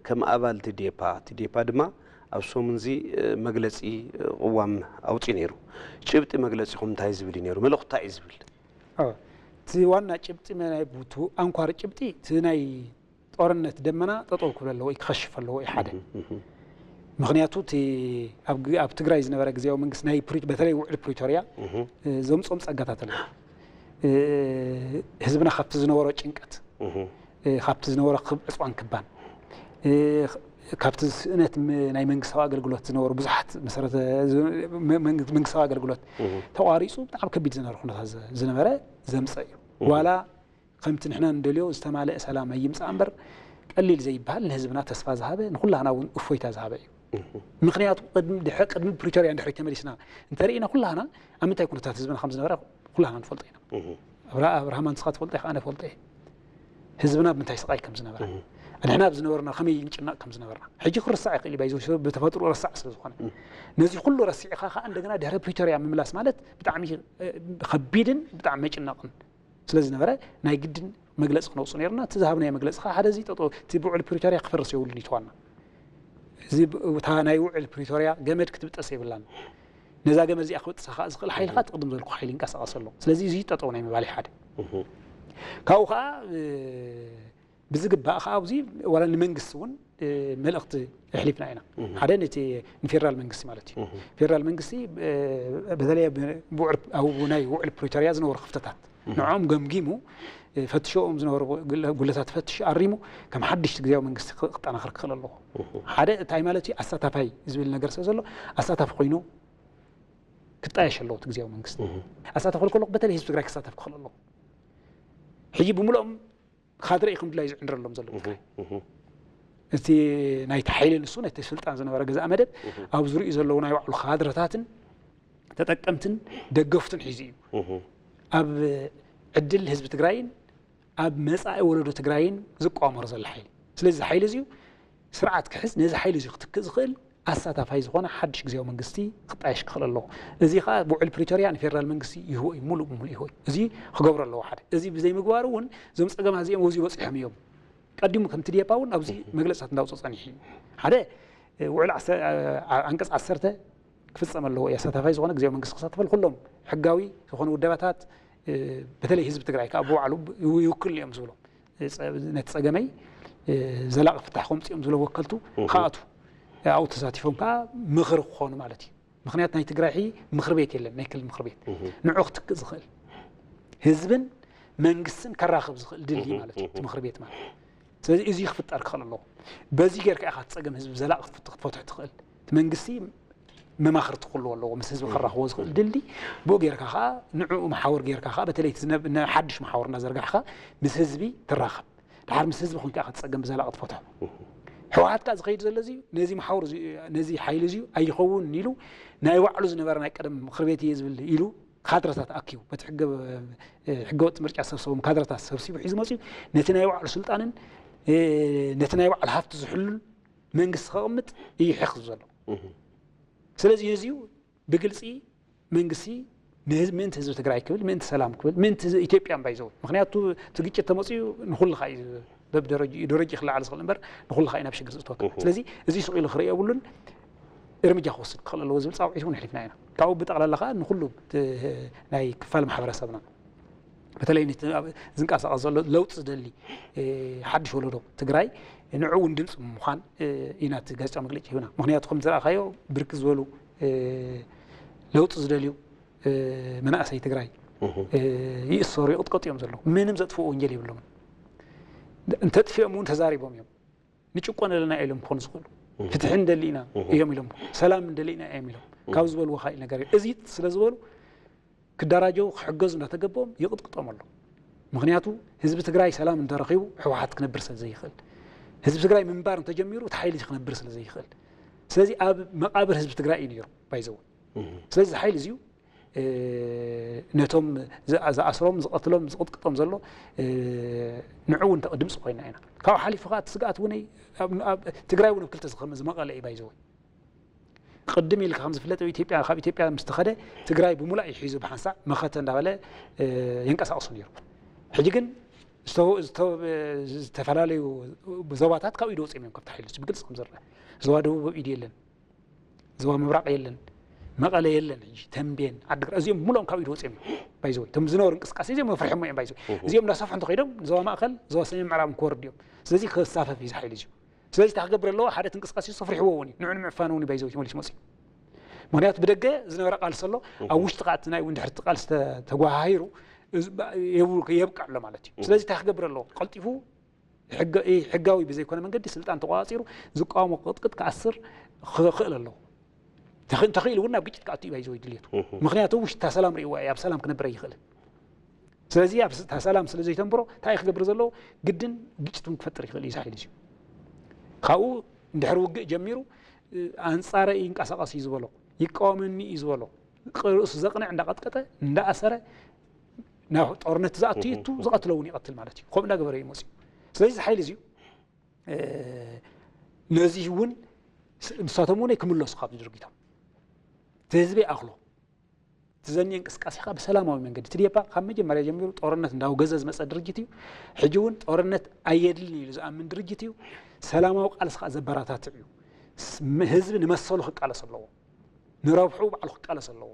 ከም ኣባል ትዴፓ ትዴፓ ድማ ኣብ ሰሙን እዚ መግለፂ ቅዋም ኣውፅኡ ነይሩ። ጭብጢ መግለፂኹም እንታይ ዝብል እዩ ነይሩ? መልእኽቱ እንታይ እዩ ዝብል? እቲ ዋና ጭብጢ ናይ ቡቱ ኣንኳር ጭብጢ እቲ ናይ ጦርነት ደመና ጠጠው ክብል ኣለዎ፣ ክኸሽፍ ኣለዎ እዩ ሓደ። ምክንያቱ እቲ ኣብ ትግራይ ዝነበረ ግዜያዊ መንግስቲ ናይ በተለይ ውዕል ፕሪቶርያ ዘምፆም ፀጋታት ኣለዉ። ህዝብና ካብቲ ዝነበሮ ጭንቀት፣ ካብቲ ዝነበሮ ዕፅዋን ክባን፣ ካብቲ ስእነት ናይ መንግስታዊ ኣገልግሎት ዝነበሩ ብዙሓት መንግስታዊ ኣገልግሎት ተቋሪፁ ብጣዕሚ ከቢድ ዝነበረ ኩነታት ዝነበረ ዘምፀ እዩ። ዋላ ከምቲ ንሕና ንደልዮ ዝተማለአ ሰላም ኣይምፃእ እምበር ቀሊል ዘይበሃል ንህዝብና ተስፋ ዝሃበ ንኩላህና እውን እፎይታ ዝሃበ እዩ። ምክንያቱ ድሕሪ ቅድሚ ፕሪቶርያ እንድሕሪ ተመሊስና እንተርኢና ኩላህና ኣብ ምንታይ ኩነታት ህዝብና ከም ዝነበረ ኩላህና ንፈልጦ ኢና። ኣብርሃ ኣብርሃም ኣንስኻ ትፈልጦ ኢኻ፣ ኣነ ፈልጦ እየ። ህዝብና ብምንታይ ስቓይ ከም ዝነበረ ንሕና ኣብ ዝነበርና ከመይ ንጭነቕ ከም ዝነበርና ሕጂ ክርሳዕ ይኽእል እዩ። ባይዞ ብተፈጥሮ ረሳዕ ስለ ዝኾነ ነዚ ኩሉ ረሲዕኻ ከዓ እንደገና ድሕሪ ፕሪቶርያ ምምላስ ማለት ብጣዕሚ ከቢድን ብጣዕሚ መጭነቕን ስለ ዝነበረ ናይ ግድን መግለፂ ክነውፅእ ነይርና። እቲ ዝሃብናዮ መግለፂ ከዓ ሓደ እዚ ጠጠው እቲ ብውዕል ፕሪቶርያ ክፈርስ የብሉን እዩ ተዋና። እዚ እታ ናይ ውዕል ፕሪቶርያ ገመድ ክትብጠስ የብላን። ነዛ ገመድ እዚኣ ክብጥሳ ከዓ ዝኽእል ሓይሊ ከዓ ትቕድም ዘልኩ ሓይሊ ይንቀሳቐስ ኣሎ። ስለዚ እዚ ጠጠው ናይ ምባል ሓደ ካብኡ ከዓ ብዝግባእ ከዓ ኣብዚ ዋላ ንመንግስቲ እውን መልእኽቲ ኣሕሊፍና ኢና። ሓደ ነቲ ንፌደራል መንግስቲ ማለት እዩ። ፌደራል መንግስቲ በተለይ ናይ ውዕል ፕሪቶርያ ዝነበሩ ክፍተታት ንዕኦም ገምጊሙ ፈትሸኦም ዝነበሩ ጉለታት ፈትሹ ኣሪሙ ከም ሓድሽ ግዜያዊ መንግስቲ ክጠናኸር ክኽእል ኣለዎ። ሓደ እንታይ ማለት እዩ ኣሳታፋይ ዝብል ነገር ስለ ዘሎ ኣሳታፊ ኮይኑ ክጣየሽ ኣለዎ እቲ ግዜያዊ መንግስቲ። ኣሳታፊ ክብል ከለኹ በተለይ ህዝቢ ትግራይ ክሳተፍ ክኽእል ኣለዎ። ሕጂ ብምልኦም ካድረ እዩ ከም ድላዩ ዝዕንድረሎም ዘሎ ትግራይ። እቲ ናይቲ ሓይሊ ንሱ ነቲ ስልጣን ዝነበረ ገዛእ መደብ ኣብ ዙሪኡ ዘለዉ ናይ ባዕሉ ካድረታትን ተጠቀምትን ደገፍቱን ሒዙ እዩ ኣብ ዕድል ህዝቢ ትግራይን ኣብ መፃኢ ወለዶ ትግራይን ዝቋመሮ ዘሎ ሓይሊ። ስለዚ እዚ ሓይሊ እዚዩ ስርዓት ክሕዝ ነዚ ሓይሊ እዚ ክትክእ ዝኽእል ኣሳታፋይ ዝኾነ ሓድሽ ግዜያዊ መንግስቲ ክጣየሽ ክኽእል ኣለዎ። እዚ ከዓ ብውዕል ፕሪቶርያ ንፌደራል መንግስቲ ይህቦ እዩ፣ ሙሉእ ብሙሉእ ይህቦ እዩ። እዚ ክገብሮ ኣለዎ ሓደ። እዚ ብዘይምግባሩ እውን እዞም ፀገማት እዚኦም ኣብዚ በፂሖም እዮም። ቀዲሙ ከምቲ ዴፓ እውን ኣብዚ መግለፅታት እንዳውፅኦ ፀኒሑ እዩ። ሓደ ውዕል ዓንቀፅ ዓሰርተ ክፍፀም ኣለዎ እዩ። ኣሳታፋይ ዝኾነ ግዜያዊ መንግስቲ ክሳተፈሉ ኩሎም ሕጋዊ ዝኾኑ ውደባታት በተለይ ህዝቢ ትግራይ ከዓ ብባዕሉ ይውክል እዮም ዝብሎም ነቲ ፀገመይ ዘላቒ ፍታሕ ከምፅኦም ዝብሎ ወከልቱ ክኣቱ ኣብኡ ተሳቲፎም ከዓ ምኽሪ ክኾኑ ማለት እዩ። ምክንያት ናይ ትግራይ ሕጂ ምኽሪ ቤት የለን፣ ናይ ክልል ምኽሪ ቤት ንዑ ክትክእ ዝኽእል ህዝብን መንግስትን ከራኽብ ዝኽእል ድልድይ ማለት እዩ እቲ ምኽሪ ቤት ማለት። ስለዚ እዚ ክፍጠር ክኽእል ኣለዎ። በዚ ጌርካ ኢኻ እቲ ፀገም ህዝቢ ዘላቒ ክትፈትሖ ትኽእል። እቲ መንግስቲ መማኽርቲ ክህልዎ ኣለዎ ምስ ህዝቢ ከራኽቦ ዝኽእል ድልድይ ብኡ ጌርካ ከዓ ንዕኡ መሓውር ጌርካ ከዓ በተለይ ሓድሽ መሓውር እናዘርጋሕካ ምስ ህዝቢ ትራኸብ። ድሓር ምስ ህዝቢ ኮንካ ኢኻ እቲ ፀገም ብዘላቒ ትፈትሖ። ህወሓት ከዓ ዝኸይድ ዘሎ እዚ ነዚ መሓውር ነዚ ሓይሊ እዚዩ ኣይኸውን ኢሉ ናይ ባዕሉ ዝነበረ ናይ ቀደም ምኽሪ ቤት እየ ዝብል ኢሉ ካድረታት ኣኪቡ በቲ ሕገወጥ ምርጫ ሰብሰቦም ካድረታት ሰብሲቡ ሒዙ መፅዩ ነቲ ናይ ባዕሉ ስልጣንን ነቲ ናይ ባዕሉ ሃፍቲ ዝሕሉን መንግስቲ ከቕምጥ እዩ ሕኽዝ ዘሎ። ስለዚ ነዚዩ ብግልፂ መንግስቲ ምእንቲ ህዝቢ ትግራይ ክብል ምእንቲ ሰላም ክብል ምእንቲ ኢትዮጵያ ባይዘው ምክንያቱ እቲ ግጭት ተመፅዩ ንኩልኻ እዩ በብደረጅኡ ደረጅኡ ክለዓል ዝኽእል እምበር ንኩልኻ እዩ ናብ ሽግር ዝእትወካ። ስለዚ እዚ ስቕ ኢሉ ክርኢ የብሉን። እርምጃ ክወስድ ክኽእል ኣለዎ ዝብል ፃውዒት እውን ኣሕሊፍና ኢና። ካብኡ ብጠቕላላ ከዓ ንኩሉ ናይ ክፋል ማሕበረሰብና በተለይ ዝንቀሳቐስ ዘሎ ለውጢ ዝደሊ ሓድሽ ወለዶ ትግራይ ንዕኡ እውን ድምፂ ምዃን ኢና እቲ ጋዜጣዊ መግለጫ ሂብና። ምክንያቱ ከም ዝረኣኻዮ ብርክት ዝበሉ ለውጢ ዝደልዩ መናእሰይ ትግራይ ይእሰሩ ይቕጥቀጡ እዮም ዘለዉ። ምንም ዘጥፍኡ ወንጀል የብሎምን። እንተጥፊኦም እውን ተዛሪቦም እዮም። ንጭቆን ኣለና እዮም ኢሎም ክኾኑ ዝኽእሉ። ፍትሒ ንደሊ ኢና እዮም ኢሎም፣ ሰላም ንደሊ ኢና እዮም ኢሎም ካብ ዝበልዎ ካልእ ነገር የለን። እዚ ስለ ዝበሉ ክደራጀው ክሕገዙ እንዳተገበኦም ይቕጥቅጦም ኣሎ። ምክንያቱ ህዝቢ ትግራይ ሰላም እንተረኺቡ ህወሓት ክነብር ስለ ዘይኽእል፣ ህዝቢ ትግራይ ምንባር እንተጀሚሩ እቲ ሓይሊ እዚ ክነብር ስለ ዘይኽእል፣ ስለዚ ኣብ መቓብር ህዝቢ ትግራይ እዩ ነይሩ ባይዘው። ስለዚ እዚ ሓይሊ እዚዩ ነቶም ዝኣስሮም ዝቐትሎም ዝቕጥቅጦም ዘሎ ንዕኡ እውን ድምፂ ኮይና ኢና። ካብኡ ሓሊፉ ከዓ እቲ ስግኣት እውን ትግራይ እውን ኣብ ክልተ ዝመቐለ እዩ ባይዘወይ። ቅድም ኢልካ ከም ዝፍለጥ ኣብ ኢትዮጵያ ካብ ኢትዮጵያ ምስ ተኸደ ትግራይ ብምሉእ እዩ ሒዙ ብሓንሳእ መኸተ እንዳበለ የንቀሳቕሶ ነይሩ። ሕጂ ግን ዝተፈላለዩ ዞባታት ካብ ኢዱ ወፂኦም እዮም ካብቲ ሓይሊ ብግልፂ ከም ዝረአ። ዞባ ደቡብ ኣብ ኢዱ የለን። ዞባ ምብራቕ የለን፣ መቐለ የለን፣ ሕጂ ተምቤን፣ ዓዲግራት፣ እዚኦም ሙሉኦም ካብ ኢዱ ወፂኦም እዮም። ባይዘወይ እቶም ዝነበሩ እንቅስቃሴ እዚኦም መፍርሖም እዮም። ባይዘወይ እዚኦም እንዳሰፍሑ እንተኸይዶም ዞባ ማእኸል፣ ዞባ ሰሜን ምዕራብ ክወርድ እዮም። ስለዚ ክሳፈፍ እዩ እዚ ሓይሊ እዚዩ። ስለዚ እንታይ ክገብር ኣለዎ? ሓደ እቲ እንቅስቃሴ ሰፍሪሕዎ እውን እዩ፣ ንዑ ንምዕፋን እውን እዩ ባይዘወይ ተመሊሱ መፅኡ። ምክንያቱ ብደገ ዝነበረ ቃልሲ ኣሎ፣ ኣብ ውሽጢ ከዓ እቲ ናይ እውን ድሕርቲ ቃልሲ ተ- ተጓሃሂሩ እዚ ባ- የብ- የብቅዕ ኣሎ ማለት እዩ። ስለዚ እንታይ ክገብር ኣለዎ? ቀልጢፉ ሕገ- ኢ- ሕጋዊ ብዘይኮነ መንገዲ ስልጣን ተቆፃፂሩ ዝቃወሞ ክቅጥቅጥ ክኣስር ክኽእል ኣለዎ። ተኽ- እንተኽኢሉ እውን ናብ ግጭት ክኣቱ እዩ ባይዘወይ ድልየቱ። ምክንያቱ ውሽጣ ሰላም ርእይዋ እዩ፣ ኣብ ሰላም ክነብር ኣይኽእልን። ስለዚ ኣብ ስ- እታ ሰላም ስለ ዘይተንብሮ እንታይ ክገብር ዘለዎ? ግድን ግጭት እውን ክፈጥር ይኽእል እዩ እዚ ሓይሊ እዚዩ። ካብኡ እንድሕር ውግእ ጀሚሩ ኣንፃረ ይንቀሳቐስ እዩ ዝበሎ፣ ይቃወመኒ እዩ ዝበሎ፣ ርእሱ ዘቕንዕ እንዳቐጥቀጠ እንዳኣሰረ ናብ ጦርነት ዝኣቱ ይቱ፣ ዝቐትሎ እውን ይቐትል ማለት እዩ። ከምኡ እንዳገበረ እዩ መፅኡ። ስለዚ እዚ ሓይሊ እዚዩ ነዚ እውን ንሳቶም እውን ክምለሱ ካብዚ ድርጊቶም እቲ ህዝቢ ይኣኽሎ። እቲ ዘኒኤ እንቅስቃሴ ከዓ ብሰላማዊ መንገዲ እቲ ዴፓ ካብ መጀመርያ ጀሚሩ ጦርነት እንዳውገዘ ዝመፀ ድርጅት እዩ። ሕጂ እውን ጦርነት ኣየድልን ኢሉ ዝኣምን ድርጅት እዩ። ሰላማዊ ቃልሲ ከዓ ዘበረታትዕ እዩ። ህዝቢ ንመሰሉ ክቃለስ ኣለዎ፣ ንረብሑ ባዕሉ ክቃለስ ኣለዎ።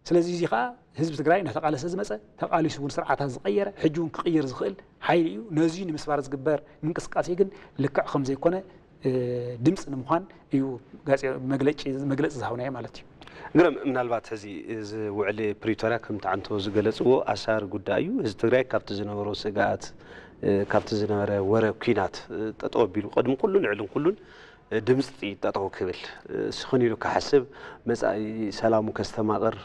ስለዚ እዚ ከዓ ህዝቢ ትግራይ እናተቃለሰ ዝመፀ፣ ተቃሊሱ እውን ስርዓታት ዝቀየረ፣ ሕጂ እውን ክቅይር ዝኽእል ሓይሊ እዩ። ነዚ ንምስባር ዝግበር ምንቅስቃሴ ግን ልክዕ ከም ዘይኮነ ድምፂ ንምዃን እዩ መግለፂ ዝሃብናዮ ማለት እዩ። ግረም፣ ምናልባት ሕዚ እዚ ውዕሊ ፕሪቶርያ ከምቲ ዓንቶ ዝገለፅዎ ኣሳሪ ጉዳይ እዩ። ህዝቢ ትግራይ ካብቲ ዝነበሮ ስግኣት፣ ካብቲ ዝነበረ ወረ ኲናት ጠጠው ኣቢሉ ቅድሚ ኩሉን ልዕልን ኩሉን ድምፂ ጠጠው ክብል ስኽን ኢሉ ክሓስብ፣ መፃኢ ሰላሙ ከስተማቕር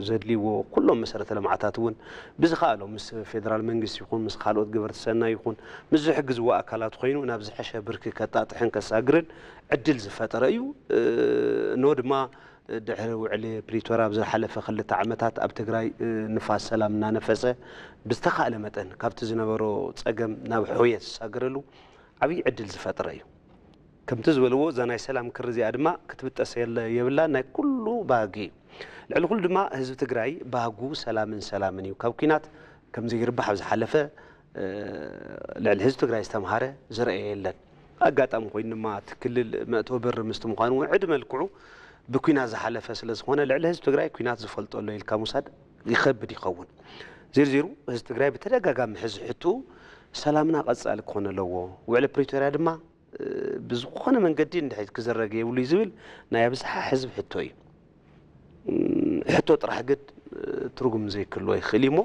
ዘድልይዎ ኩሎም መሰረተ ልምዓታት እውን ብዝኸኣሎ ምስ ፌደራል መንግስቲ ይኹን ምስ ካልኦት ገበርቲ ሰናይ ይኹን ምስ ዝሕግዝዎ ኣካላት ኮይኑ ናብ ዝሐሸ ብርኪ ከጣጥሕን ከሳግርን ዕድል ዝፈጠረ እዩ። እኖ ድማ ድሕሪ ውዕሊ ፕሪቶርያ ኣብ ዝሓለፈ ክልተ ዓመታት ኣብ ትግራይ ንፋስ ሰላም እናነፈሰ ብዝተኻእለ መጠን ካብቲ ዝነበሮ ፀገም ናብ ሕውየት ዝሳገረሉ ዓብዪ ዕድል ዝፈጠረ እዩ። ከምቲ ዝበልዎ እዛ ናይ ሰላም ክሪ እዚኣ ድማ ክትብጠስ የለ የብላ ናይ ኩሉ ባህጊ እዩ። ልዕሊ ኩሉ ድማ ህዝቢ ትግራይ ባህጉ ሰላምን ሰላምን እዩ። ካብ ኲናት ከም ዘይርባሕ ኣብ ዝሓለፈ ልዕሊ ህዝቢ ትግራይ ዝተምሃረ ዝረኣየ የለን። ኣጋጣሚ ኮይኑ ድማ እቲ ክልል መእተዊ በሪ ምስቲ ምዃኑ እውን ዕድመ ልክዑ ብኲናት ዝሓለፈ ስለ ዝኾነ ልዕሊ ህዝቢ ትግራይ ኲናት ዝፈልጦ ኣሎ ኢልካ ምውሳድ ይኸብድ ይኸውን። ዜርዜሩ ህዝቢ ትግራይ ብተደጋጋሚ ሕዚ ሕትኡ ሰላምና ቀፃሊ ክኾን ኣለዎ፣ ውዕሊ ፕሪቶርያ ድማ ብዝኾነ መንገዲ እንድሕር ክዝረግ የብሉ እዩ ዝብል ናይ ኣብዝሓ ህዝቢ ሕቶ እዩ። ሕቶ ጥራሕ ግን ትርጉም ዘይክህልዎ ይኽእል እዩ እሞ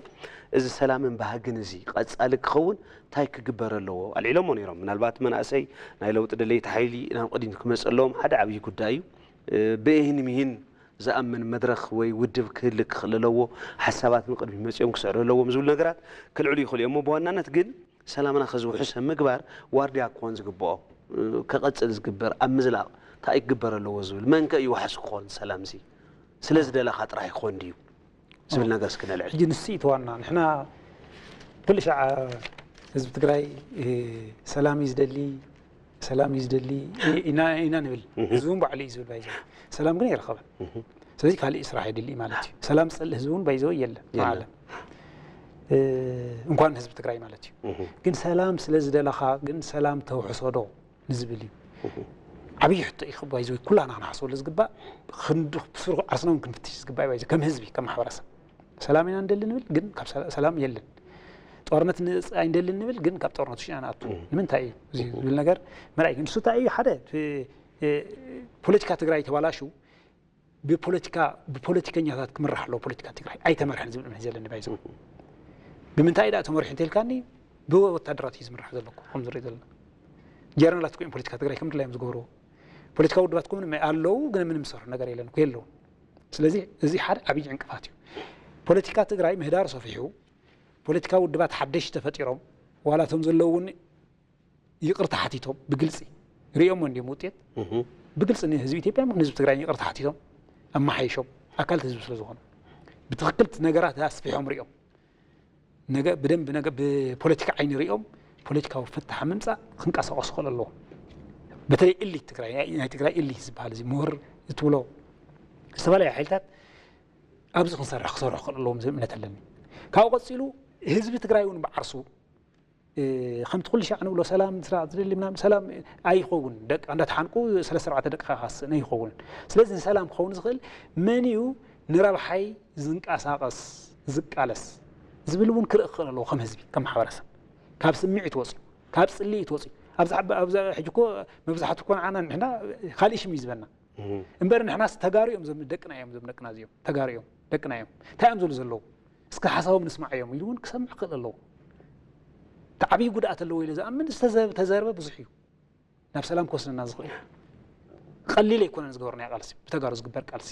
እዚ ሰላምን ባህግን እዚ ቀፃሊ ክኸውን እንታይ ክግበር ኣለዎ ኣልዒሎሞ ነይሮም። ምናልባት መናእሰይ ናይ ለውጢ ደለይቲ ሓይሊ ናብ ቅድሚት ክመፅእ ኣለዎም ሓደ ዓብዪ ጉዳይ እዩ። ብእሂን ምሂን ዝኣምን መድረኽ ወይ ውድብ ክህልክ ክኽእል ኣለዎ። ሓሳባት ንቅድሚት መፂኦም ክስዕሩ ኣለዎም ዝብሉ ነገራት ከልዕሉ ይኽእሉ እዮም። እሞ ብዋናነት ግን ሰላምና ከዝውሕስ ኣብ ምግባር ዋርድያ ክኾን ዝግብኦ፣ ክቐፅል ዝግበር ኣብ ምዝላቕ እንታይ ክግበር ኣለዎ ዝብል መንከ እዩ ዋሕስ ክኾን ሰላም እዚ ስለ ዝደለኻ ጥራሕ ይኾን ድዩ ዝብል ነገር እስኪ ነልዕል። ሕጂ ንሱ እዩ እቲ ዋና። ንሕና ኩሉ ሻዕ ህዝቢ ትግራይ ሰላም እዩ ዝደሊ፣ ሰላም እዩ ዝደሊ ኢና ኢና ንብል። ህዝቢ እውን ባዕሉ እዩ ዝብል ባይዘ ሰላም ግን ኣይረኸበን። ስለዚህ ካልእ ስራሕ የድሊ ማለት እዩ። ሰላም ዝፀልእ ህዝቢ እውን ባይዘ የለን። የለን። ዓለም እንኳን ህዝቢ ትግራይ ማለት እዩ። ግን ሰላም ስለ ዝደለኻ ግን ሰላም ተውሕሶ ዶ ንዝብል እዩ። ዓብዪ ሕቶ እዩ ባይዘ ኩላና ክንሓስበሉ ዝግባእ ክንዲ ብስሩ ዓርስና እውን ክንፍትሽ ዝግባእ ባይዘ ከም ህዝቢ ከም ማሕበረሰብ ሰላም ኢና ንደሊ ንብል ግን ካብ ሰላ- ሰላም የለን። ጦርነት ንፅ ኣይንደልን ንብል ግን ካብ ጦርነት ውሽጢ ኢና ንኣቱ። ንምንታይ እዩ እዚ ዝብል ነገር ምርኣይ ግን እሱ እንታይ እዩ ሓደ እ- እ- ፖለቲካ ትግራይ ተባላሹ ብፖለቲካ ብፖለቲከኛታት ክምራሕ ኣለዎ ፖለቲካ ትግራይ ኣይተመርሐን ዝብል እምነት ዘለኒ ባይዘ። ብምንታይ ዳ ተመሪሑ እንተልካኒ ብወታደራት እዩ ዝምራሕ ዘሎ ከም ዝሪኦ ዘለና ጀነራላት ኮይም ፖለቲካ ትግራይ ከም ድላዮም ዝገብርዎ ፖለቲካ ውድባት ኮ ኣለዉ ግን ምንም ዝሰርሑ ነገር የለን እኮ የለውን። ስለዚ እዚ ሓደ ዓብዪ ዕንቅፋት እዩ። ፖለቲካ ትግራይ ምህዳሩ ሰፊሑ ፖለቲካ ውድባት ሓደሽቲ ተፈጢሮም ዋላ እቶም ዘለዉ እውን ይቕርታ ሓቲቶም ብግልፂ ሪኦሞ እንዲዮም ውጤት ብግልፂ ንህዝቢ ኢትዮጵያ ንህዝቢ ትግራይ ይቕርታ ሓቲቶም ኣመሓይሾም ኣካልቲ ህዝቢ ስለ ዝኾኑ ብትኽክል ነገራት ኣስፊሖም ሪኦም ነገ ብደንብ ነገ ብፖለቲካ ዓይኒ ሪኦም ፖለቲካዊ ፍታሕ ምምፃእ ክንቀሳቀሱ ክኽእል ኣለዎም። በተለይ እሊት ትግራይ ናይ ትግራይ እሊት ዝበሃል እዚ ምሁር እትብሎ ዝተፈላለዩ ሓይልታት ኣብዚ ክንሰርሕ ክሰርሑ ክኽእል ኣለዎም ዝብል እምነት ኣለኒ። ካብኡ ቀፂሉ ህዝቢ ትግራይ እውን ብዓርሱ ከምቲ ኩሉ ሻዕ ንብሎ ሰላም ስርዓት ዝደሊ ምናምን ሰላም ኣይኸውን። ደቂ እንዳተሓንቁ ሰለስተ ኣርባዕተ ደቂ ካኻስ ኣይኸውን። ስለዚ ንሰላም ክኸውን ዝኽእል መን እዩ ንረብሓይ ዝንቀሳቐስ ዝቃለስ ዝብል እውን ክርኢ ክኽእል ኣለዎ። ከም ህዝቢ ከም ማሕበረሰብ ካብ ስምዒት ወፂኡ ካብ ፅልኢት ወፂኡ ኣብዚ ሕጂ እኮ መብዛሕቱ እኮ ንዓና ንሕና ካልእ ሽም እዩ ዝበና እምበር ንሕናስ ተጋሩ እዮም ዞም ደቅና እዮም ዞም ደቅና እዚኦም ተጋሩ እዮም ደቅና እዮም እንታይ እዮም ዝብሉ ዘለዉ እስከ ሓሳቦም ንስማዕ እዮም ኢሉ እውን ክሰምዕ ክኽእል ኣለዎ። እቲ ዓብዪ ጉድኣት ኣለዎ ኢለ ዝኣምን ዝተዘርበ ብዙሕ እዩ ናብ ሰላም ክወስደና ዝኽእል ቀሊል ኣይኮነን ዝገበርናዮ ቃልሲ ብተጋሩ ዝግበር ቃልሲ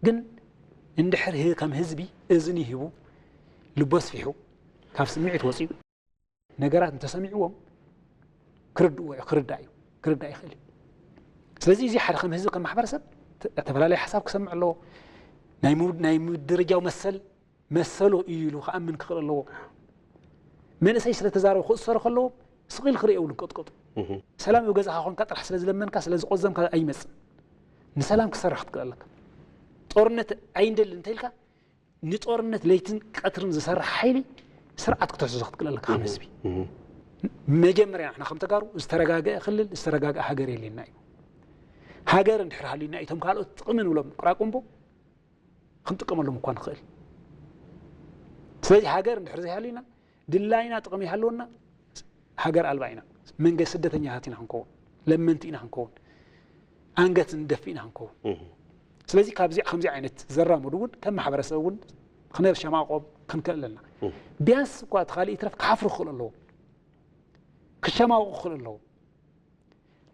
ግን እንድሕር ከም ህዝቢ እዝኒ ሂቡ ልቡ ኣስፊሑ ካብ ስምዒት ወፂኡ ነገራት እንተሰሚዕዎም ክርድእዎ ክርዳእ እዩ ክርዳእ ይኽእል እዩ። ስለዚ እዚ ሓደ ከም ህዝቢ ከም ማሕበረሰብ ተፈላለየ ሓሳብ ክሰምዕ ኣለዎ። ናይ ምድርጃው መሰል መሰሉ እዩ ኢሉ ክኣምን ክኽእል ኣለዎ። መንእሰይ ስለ ተዛረቡ ክእሰሩ ከለዎም ስቕ ኢሉ ክርእየው ዝንቀጥቀጡ ሰላም ኣብ ገዛኻ ኮንካ ጥራሕ ስለ ዝለመንካ ስለ ዝቆዘምካ ኣይመፅን። ንሰላም ክሰርሕ ክትክእል ኣለካ። ጦርነት ኣይንደልን እንተኢልካ ንጦርነት ለይትን ቀትርን ዝሰርሕ ሓይሊ ስርዓት ክትሕዞ ክትክእል ኣለካ ከም ህዝቢ። መጀመርያ ንሕና ከም ተጋሩ ዝተረጋገአ ክልል ዝተረጋገአ ሃገር የልየና እዩ። ሃገር እንድሕር ሃልዩና እቶም ካልኦት ጥቕሚ ንብሎም ቅራቁምቦ ክንጥቀመሎም እኳ ንኽእል። ስለዚ ሃገር እንድሕር ዘይሃልዩና ድላይና ጥቕሚ ይሃልወና ሃገር ኣልባ ኢና። መንገ ስደተኛታት ኢና ክንከውን፣ ለመንቲ ኢና ክንከውን፣ ኣንገት ንደፊ ኢና ክንከውን። ስለዚ ካብዚ ከምዚ ዓይነት ዘራምዱ እውን ከም ማሕበረሰብ እውን ክነሸማቆም ክንክእል ኣለና። ቢያንስ እኳ እቲ ካልእ ይትረፍ ክሓፍሩ ክኽእሉ ኣለዎም፣ ክሸማቆ ክኽእሉ ኣለዎም።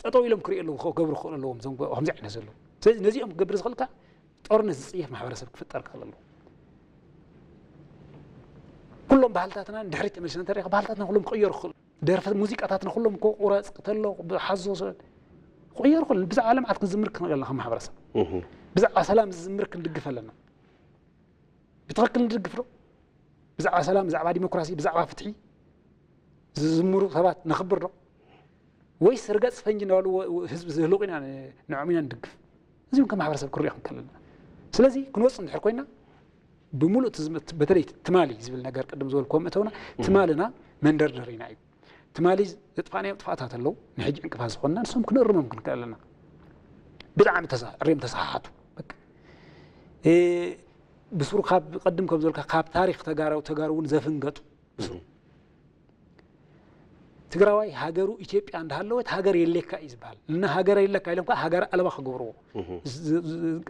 ጠጠው ኢሎም ክርእዩ ኣለዉ ክገብሩ ክኽእሉ ኣለዎም እዞም ከምዚ ዓይነት ዘለዉ ስለዚ ነዚኦም ክገብር ዝኽእልካ ጦርነት ዝፅየፍ ማሕበረሰብ ክፍጠር ክኽእል ኣለዎ። ኩሎም ባህልታትና ንድሕሪት ተመልስና እንተሪኢኻ ባህልታትና ኩሎም ክቕየሩ ክኽእሉ ደርፈ ሙዚቃታትና ኩሎም እኮ ቁረፅ ቅተሎ ሓዞ ክቕየሩ ክኽእሉ ብዛዕባ ልምዓት ክንዝምር ክንኽእል ኣለና ከም ማሕበረሰብ ብዛዕባ ሰላም ዝዝምር ክንድግፍ ኣለና። ብትኽክል ንድግፍ ዶ? ብዛዕባ ሰላም፣ ብዛዕባ ዲሞክራሲ፣ ብዛዕባ ፍትሒ ዝዝምሩ ሰባት ነኽብር ዶ? ወይስ ርገፅ ፈንጂ እናበሉ ህዝቢ ዝህልቑ ኢና ንዕኦም ኢና ንድግፍ? እዚ እውን ከም ማሕበረሰብ ክሪኦ ክንክእል ኣለና። ስለዚ ክንወፅእ እንድሕር ኮይና ብምሉእ በተለይ ትማሊ ዝብል ነገር ቅድም ዝበልክዎ መእተውና ትማልና መንደርደሪና እዩ። ትማሊ ዘጥፋእናዮም ጥፍኣታት ኣለዉ ንሕጂ ዕንቅፋት ዝኾንና ንሶም ክንእርሞም ክንክእል ኣለና። ብጣዕሚ ተሳ ዕርዮም ተሰሓሓቱ በቃ እ ብስሩ ካብ ቀድም ከም ዝበልካ ካብ ታሪኽ ተጋሩ ተጋሩ እውን ዘፍንገጡ ብስሩ ትግራዋይ ሃገሩ ኢትዮጵያ እንዳሃለወት ሃገር የሌካ እዩ ዝበሃል እና ሃገር የለካ ኢሎም ከዓ ሃገር ኣልባ ክገብርዎ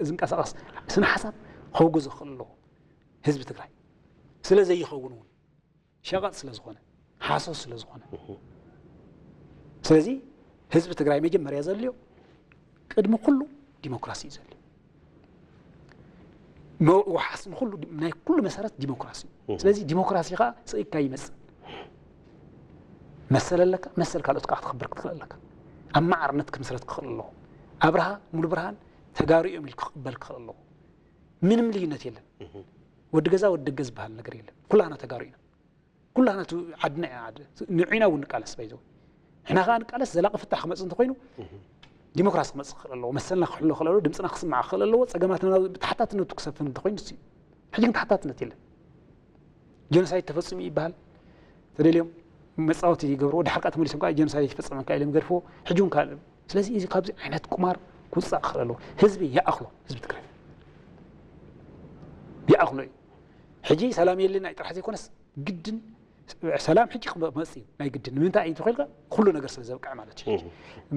ዝንቀሳቐስ ስነ ሓሳብ ከውግዞ ክኽእል ኣለዎ ህዝቢ ትግራይ ስለ ዘይኸውን እውን ሸቐጥ ስለ ዝኾነ ሓሶት ስለ ዝኾነ ስለዚ ህዝቢ ትግራይ መጀመርያ ዘድልዮ ቅድሚ ኩሉ ዲሞክራሲ እዩ ዘድልዮ። ወሓስ ንኩሉ ናይ ኩሉ መሰረት ዲሞክራሲ እዩ። ስለዚ ዲሞክራሲ ከዓ ስኢካ ይመፅእ። መሰል ኣለካ፣ መሰል ካልኦት ከዓ ክትኽብር ክትኽእል ኣለካ። ኣማዕርነት ክምስረት ክኽእል ኣለዎ። ኣብርሃ ሙሉ ብርሃን ተጋሩ እዮም ኢልካ ክቕበል ክኽእል ኣለዎ። ምንም ልዩነት የለን። ወዲ ገዛ ወዲ ደገ ዝበሃል ነገር የለን። ኩላና ተጋሩ ኢና። ኩላና ቱ ዓድና ኢና ዓድ ንዒና እውን ንቃለስ ባይዘው ንሕና ከዓ ንቃለስ ዘላቂ ፍታሕ ክመፅእ እንተኮይኑ ዲሞክራሲ ክመፅእ ክኽእል ኣለዎ መሰልና ክሕሎ ክኽእል ኣለዎ ድምፅና ክስማዕ ክኽእል ኣለዎ ፀገማትና ብተሓታትነቱ ክሰፍን እንተኮይኑ ሲ ሕጂ ግን ተሓታትነት የለን ጀኖሳይድ ተፈፂሙ ይበሃል ተደልዮም መፃወቲ ይገብርዎ ድሓር ከዓ ተመሊሶም ከዓ ጀኖሳይድ ይፈፀመካ ኢሎም ይገድፍዎ ሕጂ እውን ካልእ ስለዚ እዚ ካብዚ ዓይነት ቁማር ክውፃእ ክኽእል ኣለዎ ህዝቢ ይኣኽሎ ህዝቢ ትግራይ ይኣኽሎ እዩ ሕጂ ሰላም የለን ናይ ጥራሕ ዘይኮነስ ግድን ሰላም ሕጂ ክመፅእ እዩ ናይ ግድን ንምንታይ እዩ ተኮልካ ኩሉ ነገር ስለ ዘብቅዐ ማለት እዩ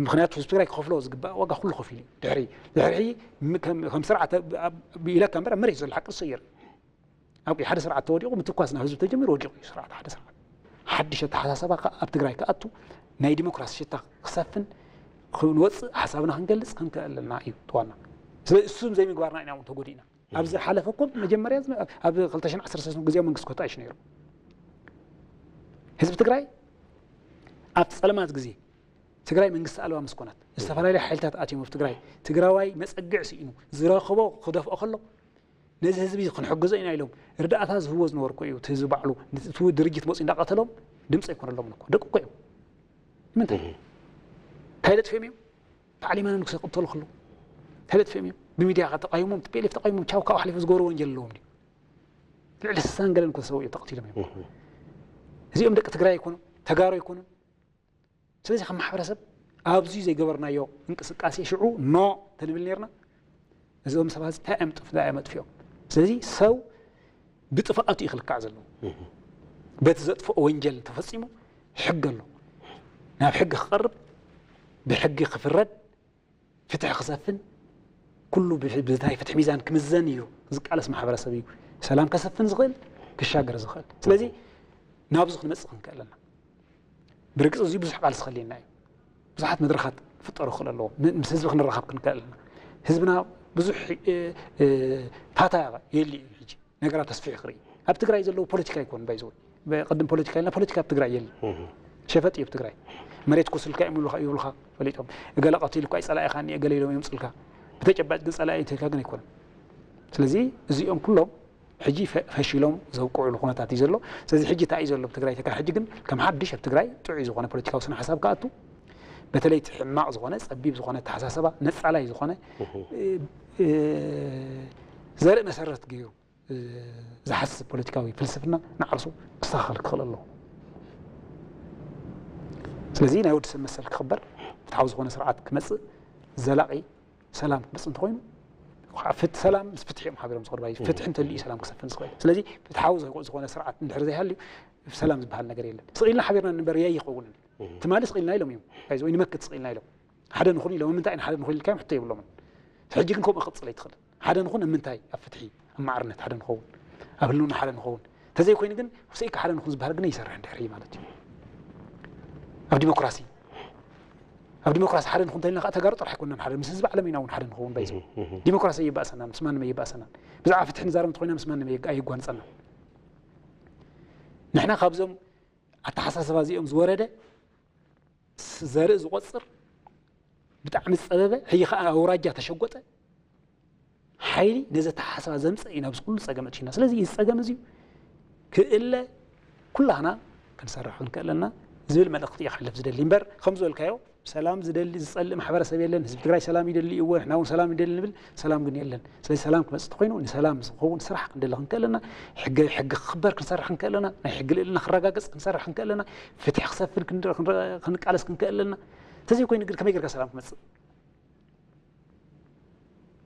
ምክንያቱ ህዝቢ ትግራይ ክኸፍሎ ዝግባእ ዋጋ ኩሉ ከፊሉ እዩ ድሕሪ ድሕሪ ከም ስርዓት ኢለካ እምበር መሬት ዘሎ ሓቂ ዝሰየር ኣብ ሓደ ስርዓት ተወዲቑ ምትኳስ ናብ ህዝቢ ተጀሚሩ ወዲቑ እዩ ስርዓት ሓደ ስርዓት ሓድሽ ኣተሓሳሰባ ኣብ ትግራይ ክኣቱ ናይ ዲሞክራሲ ሽታ ክሰፍን ክንወፅእ ሓሳብና ክንገልፅ ክንክእል ኣለና እዩ ተዋና ስለዚ እሱም ዘይምግባርና ኢና ተጎዲእና ኣብ ዝሓለፈ እኮ መጀመርያ ኣብ ክልተ ሽሕን ዓሰርተ ሰለስተን ግዜያዊ መንግስቲ ኮታሽ ነይሩ ህዝቢ ትግራይ ኣብ ፀለማት ግዜ ትግራይ መንግስቲ ኣልባ ምስ ኮነት ዝተፈላለዩ ሓይልታት ኣትዮም ኣብ ትግራይ ትግራዋይ መፀግዕ ስኢኑ ዝረኽቦ ክደፍኦ ከሎ ነዚ ህዝቢ ክንሕግዞ ኢና ኢሎም ርዳእታ ዝህብዎ ዝነበሩ እኮ እዩ እቲ ህዝቢ ባዕሉ እቲ ድርጅት መፅኡ እንዳቀተሎም ድምፂ ኣይኮነሎም እኮ ደቂ እኮ እዮም ምንታይ እንታይ ለጥፊኦም እዮም በዓል የማነ ንጉሰ ክቕተሉ ከለዉ እንታይ ለጥፊኦም እዮም ብሚድያ ተቃይሞም ቲፒኤልኤፍ ተቃይሞም ቻው ካብኡ ሓሊፉ ዝገብሮ ወንጀል ኣለዎም ድዩ ልዕሊ ስሳን ገለን እኮ ሰው እዮም ተቐቲሎም እዮም እዚኦም ደቂ ትግራይ ኣይኮኑ ተጋሩ ኣይኮኑን። ስለዚ ከም ማሕበረሰብ ኣብዚ ዘይገበርናዮ እንቅስቃሴ ሽዑ ኖ ተንብል ነርና፣ እዞም ሰባት እንታይ እዮም ጥፍ እንታይ እዮም ኣጥፊኦም? ስለዚ ሰው ብጥፍኣቱ እዩ ክልካዕ ዘለዎ። በቲ ዘጥፍኦ ወንጀል ተፈፂሙ ሕጊ ኣሎ። ናብ ሕጊ ክቐርብ፣ ብሕጊ ክፍረድ፣ ፍትሒ ክሰፍን፣ ኩሉ ብናይ ፍትሒ ሚዛን ክምዘን እዩ ዝቃለስ ማሕበረሰብ እዩ ሰላም ከሰፍን ዝኽእል፣ ክሻገር ዝኽእል። ስለዚ ናብዚ ክንመፅእ ክንክእል ኣለና። ብርግፂ እዚ ብዙሕ ቃልሲ ከድልየና እዩ። ብዙሓት መድረኻት ክፍጠሩ ክኽእል ኣለዎ። ምስ ህዝቢ ክንራኸብ ክንክእል ኣለና። ህዝብና ብዙሕ ታታ የሊ እዩ። ሕጂ ነገራት ተስፊሑ ክርኢ ኣብ ትግራይ ዘለዉ ፖለቲካ ኣይኮን ባይዘወ ቅድም ፖለቲካ ኢልና ፖለቲካ ኣብ ትግራይ የለ። ሸፈጥ እዩ ኣብ ትግራይ። መሬት ኮስልካ እዮም ይብሉኻ ፈሊጦም። እገለ ቀቲሉ እኳ ይፀላኢኻኒ እገለ ኢሎም እዮም ፅልካ። ብተጨባጭ ግን ፀላኢ እንተልካ ግን ኣይኮነን። ስለዚ እዚኦም ኩሎም ሕጂ ፈሺሎም ዘብቅዕሉ ኩነታት እዩ ዘሎ። ስለዚ ሕጂ እንታይ እዩ ዘሎ ኣብ ትግራይ ተካ ሕጂ ግን ከም ሓድሽ ኣብ ትግራይ ጥዑይ ዝኾነ ፖለቲካዊ ስነ ሓሳብ ክኣቱ፣ በተለይ እቲ ሕማቕ ዝኾነ ጸቢብ ዝኾነ ኣተሓሳሰባ ነጻላይ ዝኾነ ዘርኢ መሰረት ገይሩ ዝሓስብ ፖለቲካዊ ፍልስፍና ንዓርሱ ክስተኻኸል ክኽእል ኣለዎ። ስለዚ ናይ ወዲ ሰብ መሰል ክኽበር፣ ፍትሓዊ ዝኾነ ስርዓት ክመጽእ፣ ዘላቒ ሰላም ክመጽእ እንተኾይኑ፣ ፍት ሰላም ምስ ፍትሒ እዮም ሓቢሮም ዝኸዱ። ፍትሒ እንተልዩ ሰላም ክሰፍን ዝኽእል። ስለዚ ፍትሓዊ ዝኾነ ስርዓት እንድሕር ዘይሃልዩ ሰላም ዝበሃል ነገር የለን። ስቕ ኢልና ሓቢርና ንንበር ያይ ይኸውን። ትማሊ ስቕ ኢልና ኢሎም እዮም። ወይ ንመክት ስቕ ኢልና ኢሎም። ሓደ ንኹን ኢሎም፣ ምንታይ ኢና ሓደ ንኹን ኢልካዮም ሕቶ የብሎምን። ሕጂ ግን ከምኡ ክቕጽል ኣይትኽእልን። ሓደ ንኹን ኣብ ምንታይ? ኣብ ፍትሒ፣ ኣብ ማዕርነት ሓደ ንኸውን፣ ኣብ ህልውና ሓደ ንኸውን። ተዘይኮይኑ ግን ውስኢካ ሓደ ንኹን ዝበሃል ግን ይሰርሕ እንድሕር እዩ ማለት እዩ። ኣብ ዲሞክራሲ ኣብ ዲሞክራሲ ሓደ ንኹን እንተልና ከዓ ተጋሩ ጥራሕ ኣይኮንና ሓደ ምስ ህዝቢ ዓለም ኢና እውን ሓደ ንኸውን ባይዘ ዲሞክራሲ ኣይባእሰናን ምስ ማንም ኣይባእሰናን። ብዛዕባ ፍትሒ ንዛረብ እንተኮይና ምስ ማንም ኣይጓንፀናን። ንሕና ካብዞም ኣተሓሳስባ እዚኦም ዝወረደ ዘርኢ ዝቆፅር ብጣዕሚ ዝፀበበ ሕጂ ከዓ ኣውራጃ ተሸጎጠ ሓይሊ ነዚ ኣተሓሳስባ ዘምፀ እዩ ናብዚ ኩሉ ፀገም እትሽና። ስለዚ እዚ ፀገም እዚ ክእለ ኩላህና ክንሰርሕ ክንክእለና ዝብል መልእክቲ እየ ክሕልፍ ዝደሊ እምበር ከም ዝበልካዮ ሰላም ዝደሊ ዝፀልእ ማሕበረሰብ የለን። ህዝቢ ትግራይ ሰላም ይደሊ እወ ንሕና እውን ሰላም ይደሊ ንብል ሰላም ግን የለን። ስለዚ ሰላም ክመፅእ ተኮይኑ ንሰላም ዝኸውን ስራሕ ክንደሊ ክንክእለና ሕጊ ሕጊ ክክበር ክንሰርሕ ክንክእለና ናይ ሕጊ ልእልና ክረጋገፅ ክንሰርሕ ክንክእለና ፍትሒ ክሰፍን ክንቃለስ ክንክእለና። እንተዘይኮይኑ ግን ከመይ ጌርካ ሰላም ክመፅእ?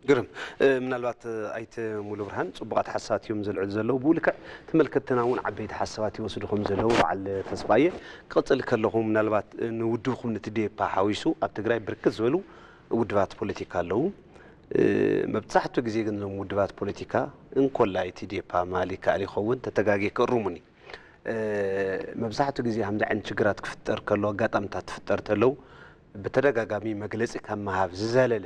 ግርም ምናልባት ኣይተ ሙሉ ብርሃን ፅቡቃት ሓሳባት እዮም ዘልዕሉ ዘለዉ ብኡ ልክዕ ተመልከትትና እውን ዓበይቲ ሓሳባት ይወስዱ ከም ዘለዉ በዓል ተስፋየ ክቕፅል ከለኹ ምናልባት ንውድብኩም ንትዴፓ ሓዊሱ ኣብ ትግራይ ብርክት ዝበሉ ውድባት ፖለቲካ ኣለዉ መብዛሕትኡ ግዜ ግን እዞም ውድባት ፖለቲካ እንኮላይ ትዴፓ ማል ይከኣል ይኸውን ተተጋጌ ክእርሙኒ መብዛሕትኡ ግዜ ከምዚ ዓይነት ሽግራት ክፍጠር ከሎ ኣጋጣምታት ትፍጠር ተለው ብተደጋጋሚ መግለፂ ካብ ምሃብ ዝዘለለ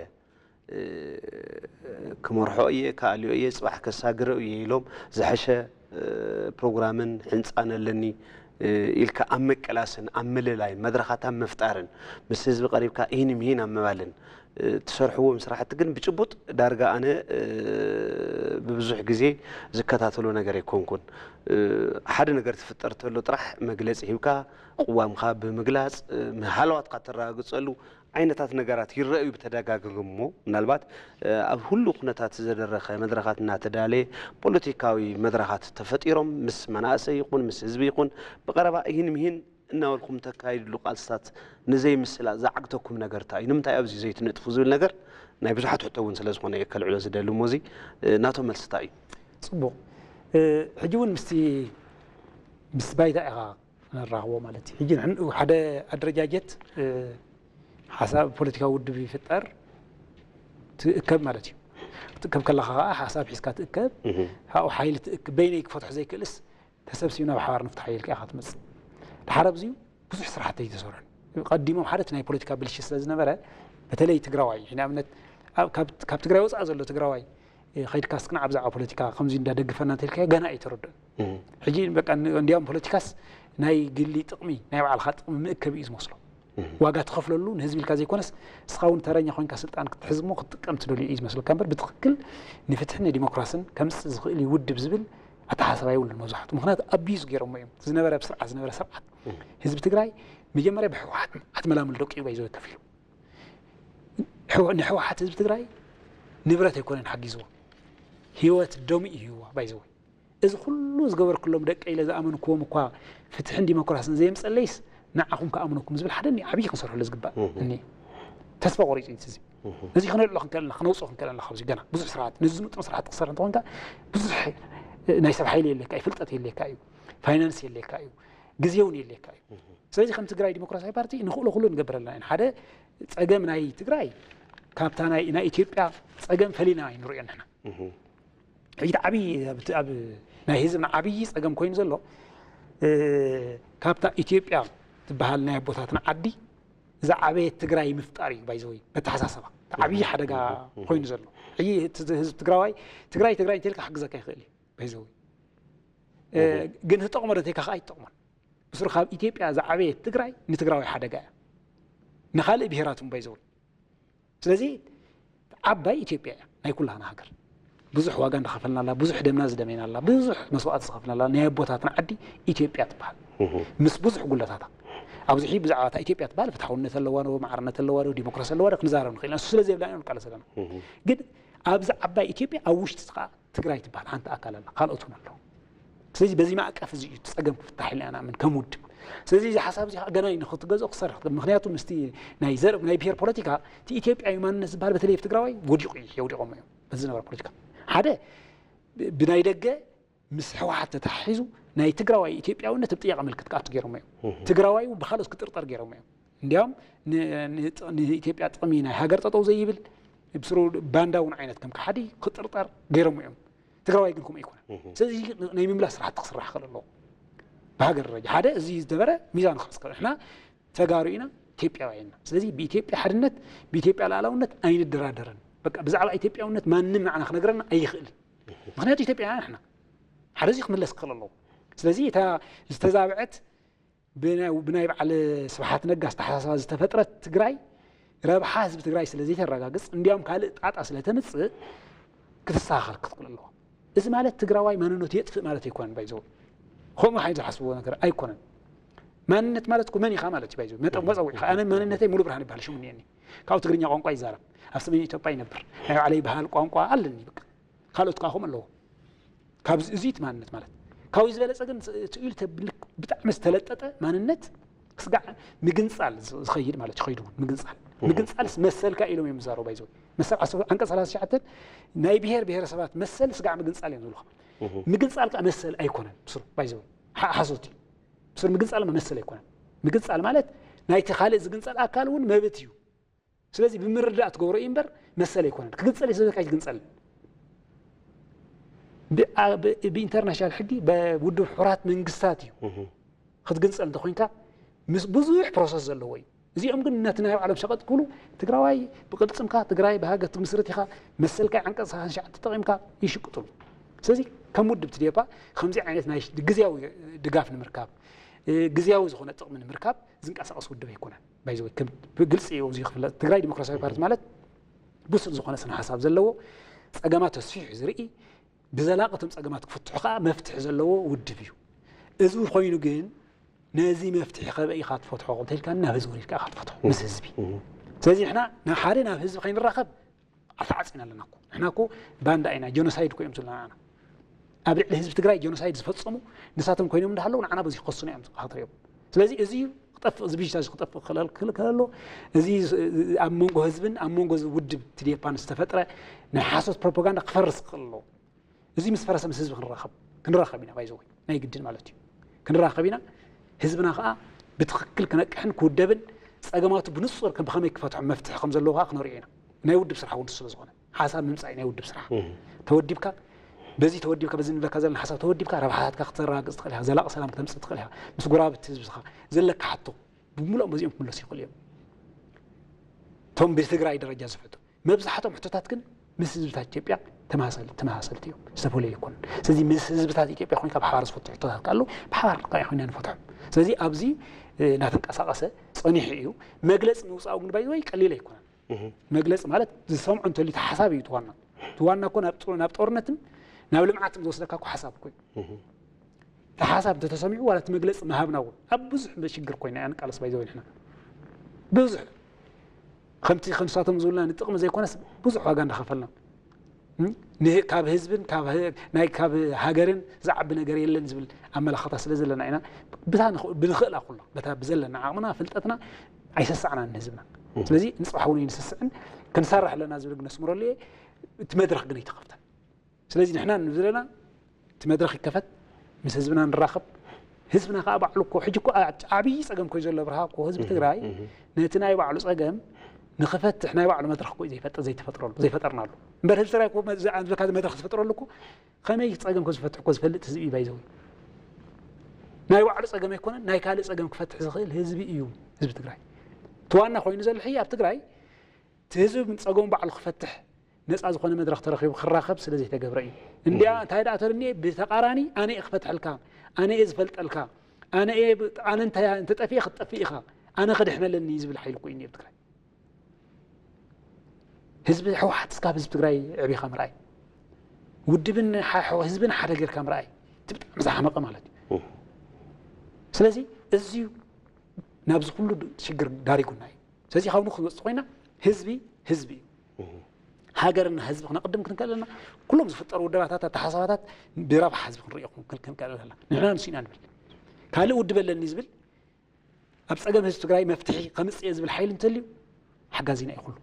ክመርሖ እየ ክኣልዮ እየ ፅባሕ ከሳግረው እየ ኢሎም ዝሐሸ ፕሮግራምን ሕንፃን ኣለኒ ኢልካ ኣብ ምቅላስን ኣብ ምልላይን መድረኻት ኣብ ምፍጣርን ምስ ህዝቢ ቀሪብካ ኢህን ምሂን ኣብ ምባልን ትሰርሕዎም ስራሕቲ ግን ብጭቡጥ ዳርጋ ኣነ ብብዙሕ ግዜ ዝከታተሎ ነገር ኣይኮንኩን። ሓደ ነገር ትፍጠር ተሎ ጥራሕ መግለፂ ሂብካ ቅዋምካ ብምግላፅ ሃለዋትካ ተረጋግፀሉ ዓይነታት ነገራት ይረኣዩ ብተደጋጋሚ እሞ ምናልባት ኣብ ሁሉ ኩነታት ዘደረኸ መድረኻት እናተዳለየ ፖለቲካዊ መድረኻት ተፈጢሮም ምስ መናእሰይ ይኹን ምስ ህዝቢ ይኹን ብቐረባ ይህን ምሂን እናበልኩም ተካይድሉ ቃልስታት ንዘይምስላ ዝዓግተኩም ነገር እንታይ እዩ? ንምንታይ ኣብዚ ዘይትነጥፉ ዝብል ነገር ናይ ብዙሓት ሕቶ እውን ስለ ዝኾነ እየ ከልዕሎ ዝደሊ። እሞ እዚ ናቶም መልሲ እንታይ እዩ? ፅቡቕ። ሕጂ እውን ምስቲ ምስ ባይታ ኢኻ ነራኽቦ ማለት እዩ። ሕጂ ሓደ ኣደረጃጀት ሓሳብ ፖለቲካዊ ውድብ ይፍጠር ትእከብ ማለት እዩ። ክትእከብ ከለኻ ከዓ ሓሳብ ሒዝካ ትእከብ። ካብኡ ሓይሊ ትእክብ። በይነይ ክፈትሖ ዘይክእልስ ተሰብሲብና ብሓባር ንፍትሓዮ ኢልካ ኢኻ ትመፅእ። ድሓር ኣብዚዩ ብዙሕ ስራሕቲ ኣይተሰርሑን። ቀዲሞም ሓደ እቲ ናይ ፖለቲካ ብልሽት ስለ ዝነበረ በተለይ ትግራዋይ ንኣብነት ካብ ትግራይ ወፃኢ ዘሎ ትግራዋይ ከይድካ እስክና ብዛዕባ ፖለቲካ ከምዚ እንዳደግፈና እንተልካዮ ገና ኣይተረድኦን። ሕጂ በቃ እንዲያውም ፖለቲካስ ናይ ግሊ ጥቕሚ ናይ ባዕልኻ ጥቕሚ ምእከብ እዩ ዝመስሎ። ዋጋ ትኸፍለሉ ንህዝቢ ኢልካ ዘይኮነስ እስኻ እውን ተረኛ ኮይንካ ስልጣን ክትሕዝ እሞ ክትጥቀም ትደልዩ እዩ ዝመስለካ እምበር ብትኽክል ንፍትሕን ንዲሞክራስን ከምፅእ ዝኽእል እዩ ውድብ ዝብል ኣተሓሳስባ የብሉን መብዛሕቱ። ምክንያቱ ኣቢዩዝ ገይሮሞ እዮም። ዝነበረ ኣብ ስርዓት ዝነበረ ስርዓት ህዝቢ ትግራይ መጀመርያ ብህወሓት ኣትመላምል ደቂኡ ባይዘወ ከፊሉ። ንህወሓት ህዝቢ ትግራይ ንብረት ኣይኮነን ሓጊዝዎ። ህይወት ደሙ እዩ ሂብዋ ባይዘወ። እዚ ኩሉ ዝገበርኩሎም ደቀ ኢለ ዝኣመንክዎም እኳ ፍትሕን ዲሞክራስን ዘየምፀለይስ ንዓኹም ክኣምነኩም ዝብል ሓደ እኒ ዓብዪ ክንሰርሐሉ ዝግባእ እኒ ተስፋ ቆሪፁ እዩ እዚ። እዚ ክነልዕሎ ክንክእል ኣለና፣ ክነውፅኦ ክንክእል ኣለና። ካብዚ ገና ብዙሕ ስርዓት፣ ነዚ ዝምጥን ስርዓት ትክሰር እንተኮንካ ብዙሕ ናይ ሰብ ሓይሊ የለካ እዩ፣ ፍልጠት የለካ እዩ፣ ፋይናንስ የለካ እዩ፣ ግዜ እውን የለካ እዩ። ስለዚ ከም ትግራይ ዲሞክራሲያዊ ፓርቲ ንክእሎ ኩሉ ንገብረልና ኢና። ሓደ ፀገም ናይ ትግራይ ካብታ ናይ ናይ ኢትዮጵያ ፀገም ፈሊና ኣይንሪኦ ንሕና። ሕጂ እቲ ዓብዪ ኣብ ናይ ህዝብና ዓብዪ ፀገም ኮይኑ ዘሎ ካብታ ኢትዮጵያ ትበሃል ናይ ኣቦታትና ዓዲ ዝዓበየት ትግራይ ምፍጣር እዩ። ባይዘወይ በተሓሳሰባ ዓብዪ ሓደጋ ኮይኑ ዘሎ። ሕጂ ህዝብ ትግራዋይ ትግራይ ትግራይ እንተልካ ክሕግዘካ ይኽእል እዩ። ባይዘወይ ግን ትጠቕሞ ዶ ተይካ ከዓ ኣይትጠቕሞን። ብስሩ ካብ ኢትዮጵያ ዝዓበየት ትግራይ ንትግራዋይ ሓደጋ እያ፣ ንካልእ ብሄራት እውን ባይዘወይ። ስለዚ ዓባይ ኢትዮጵያ እያ ናይ ኩላና ሃገር። ብዙሕ ዋጋ እንዳኸፈልናላ፣ ብዙሕ ደምና ዝደመናላ፣ ብዙሕ መስዋእቲ ዝኸፍልናላ ናይ ኣቦታትና ዓዲ ኢትዮጵያ ትበሃል። ምስ ብዙሕ ጉለታታ ኣብዚ ብዛዕባ እታ ኢትዮጵያ ትበሃል ፍትሓውነት ኣለዋ ዶ፣ ማዕርነት ኣለዋ ዶ፣ ዲሞክራሲ ኣለዋ ዶ ክንዛረብ ንኽእል ኢና። እሱ ስለ ዘየብላና ኢና ንቃለስ ዘለና። ግን ኣብዚ ዓባይ ኢትዮጵያ ኣብ ውሽጢ ከዓ ትግራይ ትበሃል ሓንቲ ኣካል ኣላ፣ ካልኦት እውን ኣለዉ። ስለዚ በዚ ማዕቀፍ እዚ እዩ እቲ ፀገም ክፍታሕ ኢልና ኢና ንኣምን ከም ውድብ። ስለዚ እዚ ሓሳብ እዚ ከዓ ገና እዩ ንክትገዝኦ ክሰርሕ ትብል። ምክንያቱ ምስቲ ናይ ዘር ናይ ብሄር ፖለቲካ እቲ ኢትዮጵያዊ ማንነት ዝበሃል በተለይ ኣብ ትግራዋይ ወዲቑ እዩ፣ የውዲቖሞ እዮም በዚ ዝነበረ ፖለቲካ። ሓደ ብናይ ደገ ምስ ህወሓት ተተሓሒዙ ናይ ትግራዋይ ኢትዮጵያውነት ኣብ ጥያቄ ምልክት ክኣቱ ገይሮሞ እዮም። ትግራዋይ እውን ብካልኦት ክጥርጠር ገይሮሞ እዮም። እንዲያውም ንኢትዮጵያ ጥቕሚ ናይ ሃገር ጠጠው ዘይብል ብስሩ ባንዳ እውን ዓይነት ከም ከሓዲ ክጥርጠር ገይሮሞ እዮም። ትግራዋይ ግን ከምኡ ኣይኮነን። ስለዚ ናይ ምምላስ ስራሕቲ ክስራሕ ክእል ኣለዎ። ብሃገር ደረጃ ሓደ እዚ ዝነበረ ሚዛን ክሕዝ ክእል። ንሕና ተጋሩ ኢና፣ ኢትዮጵያውያን ኢና። ስለዚ ብኢትዮጵያ ሓድነት ብኢትዮጵያ ሉዓላውነት ኣይንደራደርን። በቃ ብዛዕባ ኢትዮጵያውነት ማንም ንዓና ክነግረና ኣይኽእልን። ምክንያቱ ኢትዮጵያውያን ንሕና። ሓደ እዚ ክምለስ ክእል ኣለዎ። ስለዚ እታ ዝተዛብዐት ብናይ በዓል ስብሓት ነጋ ዝተሓሳሰባ ዝተፈጥረት ትግራይ ረብሓ ህዝቢ ትግራይ ስለ ዘይተረጋግፅ እንዲያውም ካልእ ጣጣ ስለ ተምፅእ ክትስተኻኸል ክትክእል ኣለዋ። እዚ ማለት ትግራዋይ ማንነቱ የጥፍእ ማለት ኣይኮነን። ባይዘው ከምኡ ሓይ ዝሓስብዎ ነገር ኣይኮነን። ማንነት ማለት እኮ መን ኢኻ ማለት እዩ። ባይዘው መጠ መፀውዒ ኢኻ። ኣነ ማንነተይ ሙሉ ብርሃን ይበሃል፣ ሽሙ እኒአኒ። ካብኡ ትግርኛ ቋንቋ ይዛረብ፣ ኣብ ሰሜን ኢትዮጵያ ይነብር፣ ናይ ባዕለይ ባህል ቋንቋ ኣለኒ። በቃ ካልኦት ከዓ ከምኡ ኣለዎ። ካብዚ እዚ እቲ ማንነት ማለት ካብኡ ዝበለፀ ግን ትእሉ ተብልክ ብጣዕሚ ዝተለጠጠ ማንነት ስጋዕ ምግንፃል ዝኸይድ ማለት ይኸይዱ። እውን ምግንፃል ምግንፃልስ መሰልካ ኢሎም እዮም ዝዛረቡ። ባይዘወይ መሰል ዓንቀፅ ሰላሳ ትሽዓተ ናይ ብሄር ብሄረሰባት መሰል ስጋዕ ምግንፃል እዮም ዝብሉ። ምግንፃል ከዓ መሰል ኣይኮነን። ብስሩ ባይዘወይ ሓሶት እዩ። ብስሩ ምግንፃል መሰል ኣይኮነን። ምግንፃል ማለት ናይቲ ካልእ ዝግንፀል ኣካል እውን መብት እዩ። ስለዚ ብምርዳእ ትገብሮ እዩ እምበር መሰል ኣይኮነን። ክግንፀል እዩ ዝብለካ ኣይትግንፀልን። ብኢንተርናሽናል ሕጊ ብውድብ ሕቡራት መንግስታት እዩ ክትግንፀል እንተኮይንካ ምስ ብዙሕ ፕሮሰስ ዘለዎ እዩ። እዚኦም ግን ነቲ ናይ ባዕሎም ሸቐጥ ክብሉ ትግራዋይ ብቅልፅምካ ትግራይ ብሃገር ትምስርት ኢኻ መሰልካ ዓንቀፅ ሰላሳ ትሽዓተ ተጠቒምካ ይሽቅጥሉ። ስለዚ ከም ውድብ ትዴፓ ከምዚ ዓይነት ናይ ግዝያዊ ድጋፍ ንምርካብ ግዝያዊ ዝኾነ ጥቕሚ ንምርካብ ዝንቀሳቐስ ውድብ ኣይኮነን። ባይዘወይ ብግልፂ እዩ እዚ ክፍለጥ። ትግራይ ዲሞክራሲያዊ ፓርቲ ማለት ብሱል ዝኾነ ስነ ሓሳብ ዘለዎ ፀገማት ተስፊሑ ዝርኢ ብዘላቒ እቶም ፀገማት ክፍትሑ ከዓ መፍትሒ ዘለዎ ውድብ እዩ። እዚ ኮይኑ ግን ነዚ መፍትሒ ከበይ ኢኻ ትፈትሖ እንተልካ ናብ ህዝቢ ወሪድካ ኢኻ ትፈትሖ ምስ ህዝቢ። ስለዚ ንሕና ሓደ ናብ ህዝቢ ከይንራኸብ ኣተዓፂና ኣለና እኮ። ንሕና እኮ ባንዳ ኢና፣ ጀኖሳይድ እኮ እዮም ዝብሉና ንዓና። ኣብ ልዕሊ ህዝቢ ትግራይ ጀኖሳይድ ዝፈፀሙ ንሳቶም ኮይኖም እንዳሃለዉ ንዓና በዚ ክኸሱና እዮም ዝኸትርዮም። ስለዚ እዚ ክጠፍእ፣ እዚ ብሽታ እዚ ክጠፍእ ክኽእል ከሎ እዚ ኣብ መንጎ ህዝብን ኣብ መንጎ ውድብ ትዴፓን ዝተፈጥረ ናይ ሓሶት ፕሮፓጋንዳ ክፈርስ ክኽእል ኣለዎ። እዚ ምስ ፈረሰ ምስ ህዝቢ ክንራኸብ ክንራኸብ ኢና። ባይዘወይ ናይ ግድን ማለት እዩ ክንራኸብ ኢና። ህዝብና ከዓ ብትኽክል ክነቅሕን ክውደብን ፀገማቱ ብንፁር ከም ብኸመይ ክፈትሖ መፍትሒ ከም ዘለዎ ከዓ ክነሪኦ ኢና። ናይ ውድብ ስራሕ እውን ስለ ዝኾነ ሓሳብ ምምፃእ ናይ ውድብ ስራሕ ተወዲብካ በዚ ተወዲብካ በዚ ንብለካ ዘለና ሓሳብ ተወዲብካ ረብሓታትካ ክተረጋግፅ ትኽእል ኢኻ። ዘላቂ ሰላም ክተምፅእ ትኽእል ኢኻ። ምስ ጎረባብቲ ህዝብኻ ዘለካ ሓቶ ብምሉኦም በዚኦም ክምለሱ ይኽእሉ እዮም። እቶም ብትግራይ ደረጃ ዝፍሕቱ መብዛሕቶም ሕቶታት ግን ምስ ህዝብታት ኢትዮጵያ ተመሳሰልቲ እዮም፣ ዝተፈለዩ ኣይኮኑን። ስለዚ ምስ ህዝብታት ኢትዮጵያ ኮይንካ ብሓባር ዝፈቱ ሕቶታት ከ ኣለዉ ብሓባር ኮይና ንፈትሖም። ስለዚ ኣብዚ እናተንቀሳቐሰ ፀኒሑ እዩ። መግለፂ ምውፃኡ ግን ባይዘወይ ቀሊል ኣይኮነን። መግለፂ ማለት ዝሰምዖ እንተልዩ እቲ ሓሳብ እዩ እቲ ዋና። እቲ ዋና እኮ ናብ ጦርነትን ናብ ልምዓትን ዝወስደካ እኮ ሓሳብ እኮ እዩ። እቲ ሓሳብ እንተተሰሚዑ ዋላ እቲ መግለፂ ምሃብና እውን ኣብ ብዙሕ ሽግር ኮይና እያ ንቃለስ ባይዘወይ ንሕና ብዙሕ ከምቲ ከምሳቶም ዝብልና ንጥቕሚ ዘይኮነስ ብዙሕ ዋጋ እንዳኸፈልና እም? ንህ-፣ ካብ ህዝብን ካብ ህ-፣ ናይ ካብ ሃገርን ዝዓቢ ነገር የለን ዝብል ኣመላኽታ ስለ ዘለና ኢና ብታ ንኽ-፣ ብንኽእላ ኩሎ በታ ብዘለና ዓቕምና ፍልጠትና ኣይሰሳዕናን ንህዝብና። ስለዚ ንፅባሕ እውን ኣይንስስዕን፣ ክንሰርሕ ኣለና ዝብል ግን ነስምረሉ እየ። እቲ መድረኽ ግን ኣይተኸፍተን። ስለዚ ንሕና ንብል ዘለና እቲ መድረኽ ይከፈት፣ ምስ ህዝብና ንራኸብ። ህዝብና ከዓ ባዕሉ እኮ ሕጂ እኮ ዓ-፣ ዓብዪ ፀገም ኮይኑ ዘሎ ብርሃ እኮ ህዝቢ ትግራይ ነቲ ናይ ባዕሉ ፀገም ንኽፈትሕ ናይ ባዕሉ መድረኽ እኮ እዩ ዘይፈጥ-፣ ዘይተፈጥረሉ፣ ዘይፈጠርናሉ። እምበር ህዝቢ ትግራይ እኮ መ-፣ ዝኣ-፣ ዝብለካ መድረኽ ዝፈጥረሉ እኮ ከመይ ፀገም ከም ዝፈትሕ እኮ ዝፈልጥ ህዝቢ እዩ ባይዘው። ናይ ባዕሉ ፀገም ኣይኮነን፣ ናይ ካልእ ፀገም ክፈትሕ ዝኽእል ህዝቢ እዩ ህዝቢ ትግራይ። እቲ ዋና ኮይኑ ዘሎ ሕጂ ኣብ ትግራይ እቲ ህዝቢ ጸገሙ ባዕሉ ክፈትሕ ነጻ ዝኾነ መድረኽ ተረኺቡ ክራኸብ ስለ ዘይተገብረ እዩ። እንዲያ እንታይ ደኣ ተርኒኤ ብተቓራኒ ኣነ እየ ክፈትሐልካ፣ ኣነ እየ ዝፈልጠልካ፣ ኣነ እየ ብ-፣ ኣነ እንተ-፣ እንተጠፊኤ ክትጠፍእ ኢኻ፣ ኣነ ክድሕነለኒ እዩ ዝብል ሓይሊ እኮ እዩ እኒኤ ኣብ ትግራይ። ህዝቢ ህወሓት እስካብ ህዝቢ ትግራይ ዕቢኻ ምርኣይ፣ ውድብን ሓ-፣ ህዝብን ሓደ ጌርካ ምርኣይ፣ እቲ ብጣዕሚ ዝሓመቐ ማለት እዩ። ስለዚ እዚ እዩ ናብዚ ኩሉ ሽግር ዳሪጉና እዩ። ስለዚ ካብኡ ክንወፅእ ኮይና ህዝቢ ህዝቢ እዩ። ሃገርና ህዝቢ ክነቕድም ክንክእል ኣለና። ኩሎም ዝፍጠሩ ውደባታት ኣተሓሳባታት ብረብሓ ህዝቢ ክንሪኦ ክንክእል ኣለና። ንሕና ንሱ ኢና ንብል። ካልእ ውድብ ኣለኒ ዝብል ኣብ ፀገም ህዝቢ ትግራይ መፍትሒ ከምፅእ እየ ዝብል ሓይሊ እንተልዩ ሓጋዚና እዩ ኩሉ።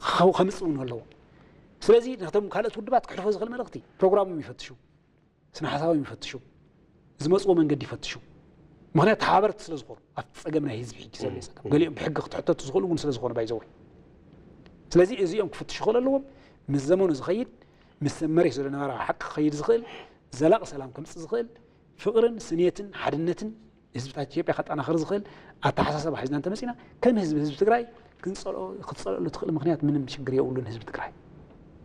ከ-፣ ከምፅእ እውን ኣለዎ። ስለዚ ነቶም ካልኦት ውድባት ክሕልፎ ዝኽእል መልእኽቲ ፕሮግራሞም ይፈትሹ። ስነ ሓሳቦም ይፈትሹ፣ ዝመፅዎ መንገዲ ይፈትሹ። ምኽንያቱ ተሓባበርቲ ስለ ዝኾኑ ኣብቲ ፀገም ናይ ህዝቢ ሕጂ ዘሎ ፀገም ገሊኦም ብሕጊ ክትሕተቱ ዝኽእሉ እውን ስለ ዝኾኑ ባይዘወይ። ስለዚ እዚኦም ክፍትሹ ክኽእሉ ኣለዎም። ምስ ዘመኑ ዝኸይድ ምስ መሬት ዘሎ ነባራዊ ሓቂ ክኸይድ ዝኽእል ዘላቒ ሰላም ከምፅእ ዝኽእል ፍቕርን ስንየትን ሓድነትን ህዝብታት ኢትዮጵያ ከጠናኽር ዝኽእል ኣተሓሳሰባ ሒዝና እንተመፂና ከም ህዝቢ ህዝቢ ትግራይ ክንፀልኦ ክትፀልአሉ ትኽእል ምኽንያት ምንም ሽግር የብሉን። ህዝቢ ትግራይ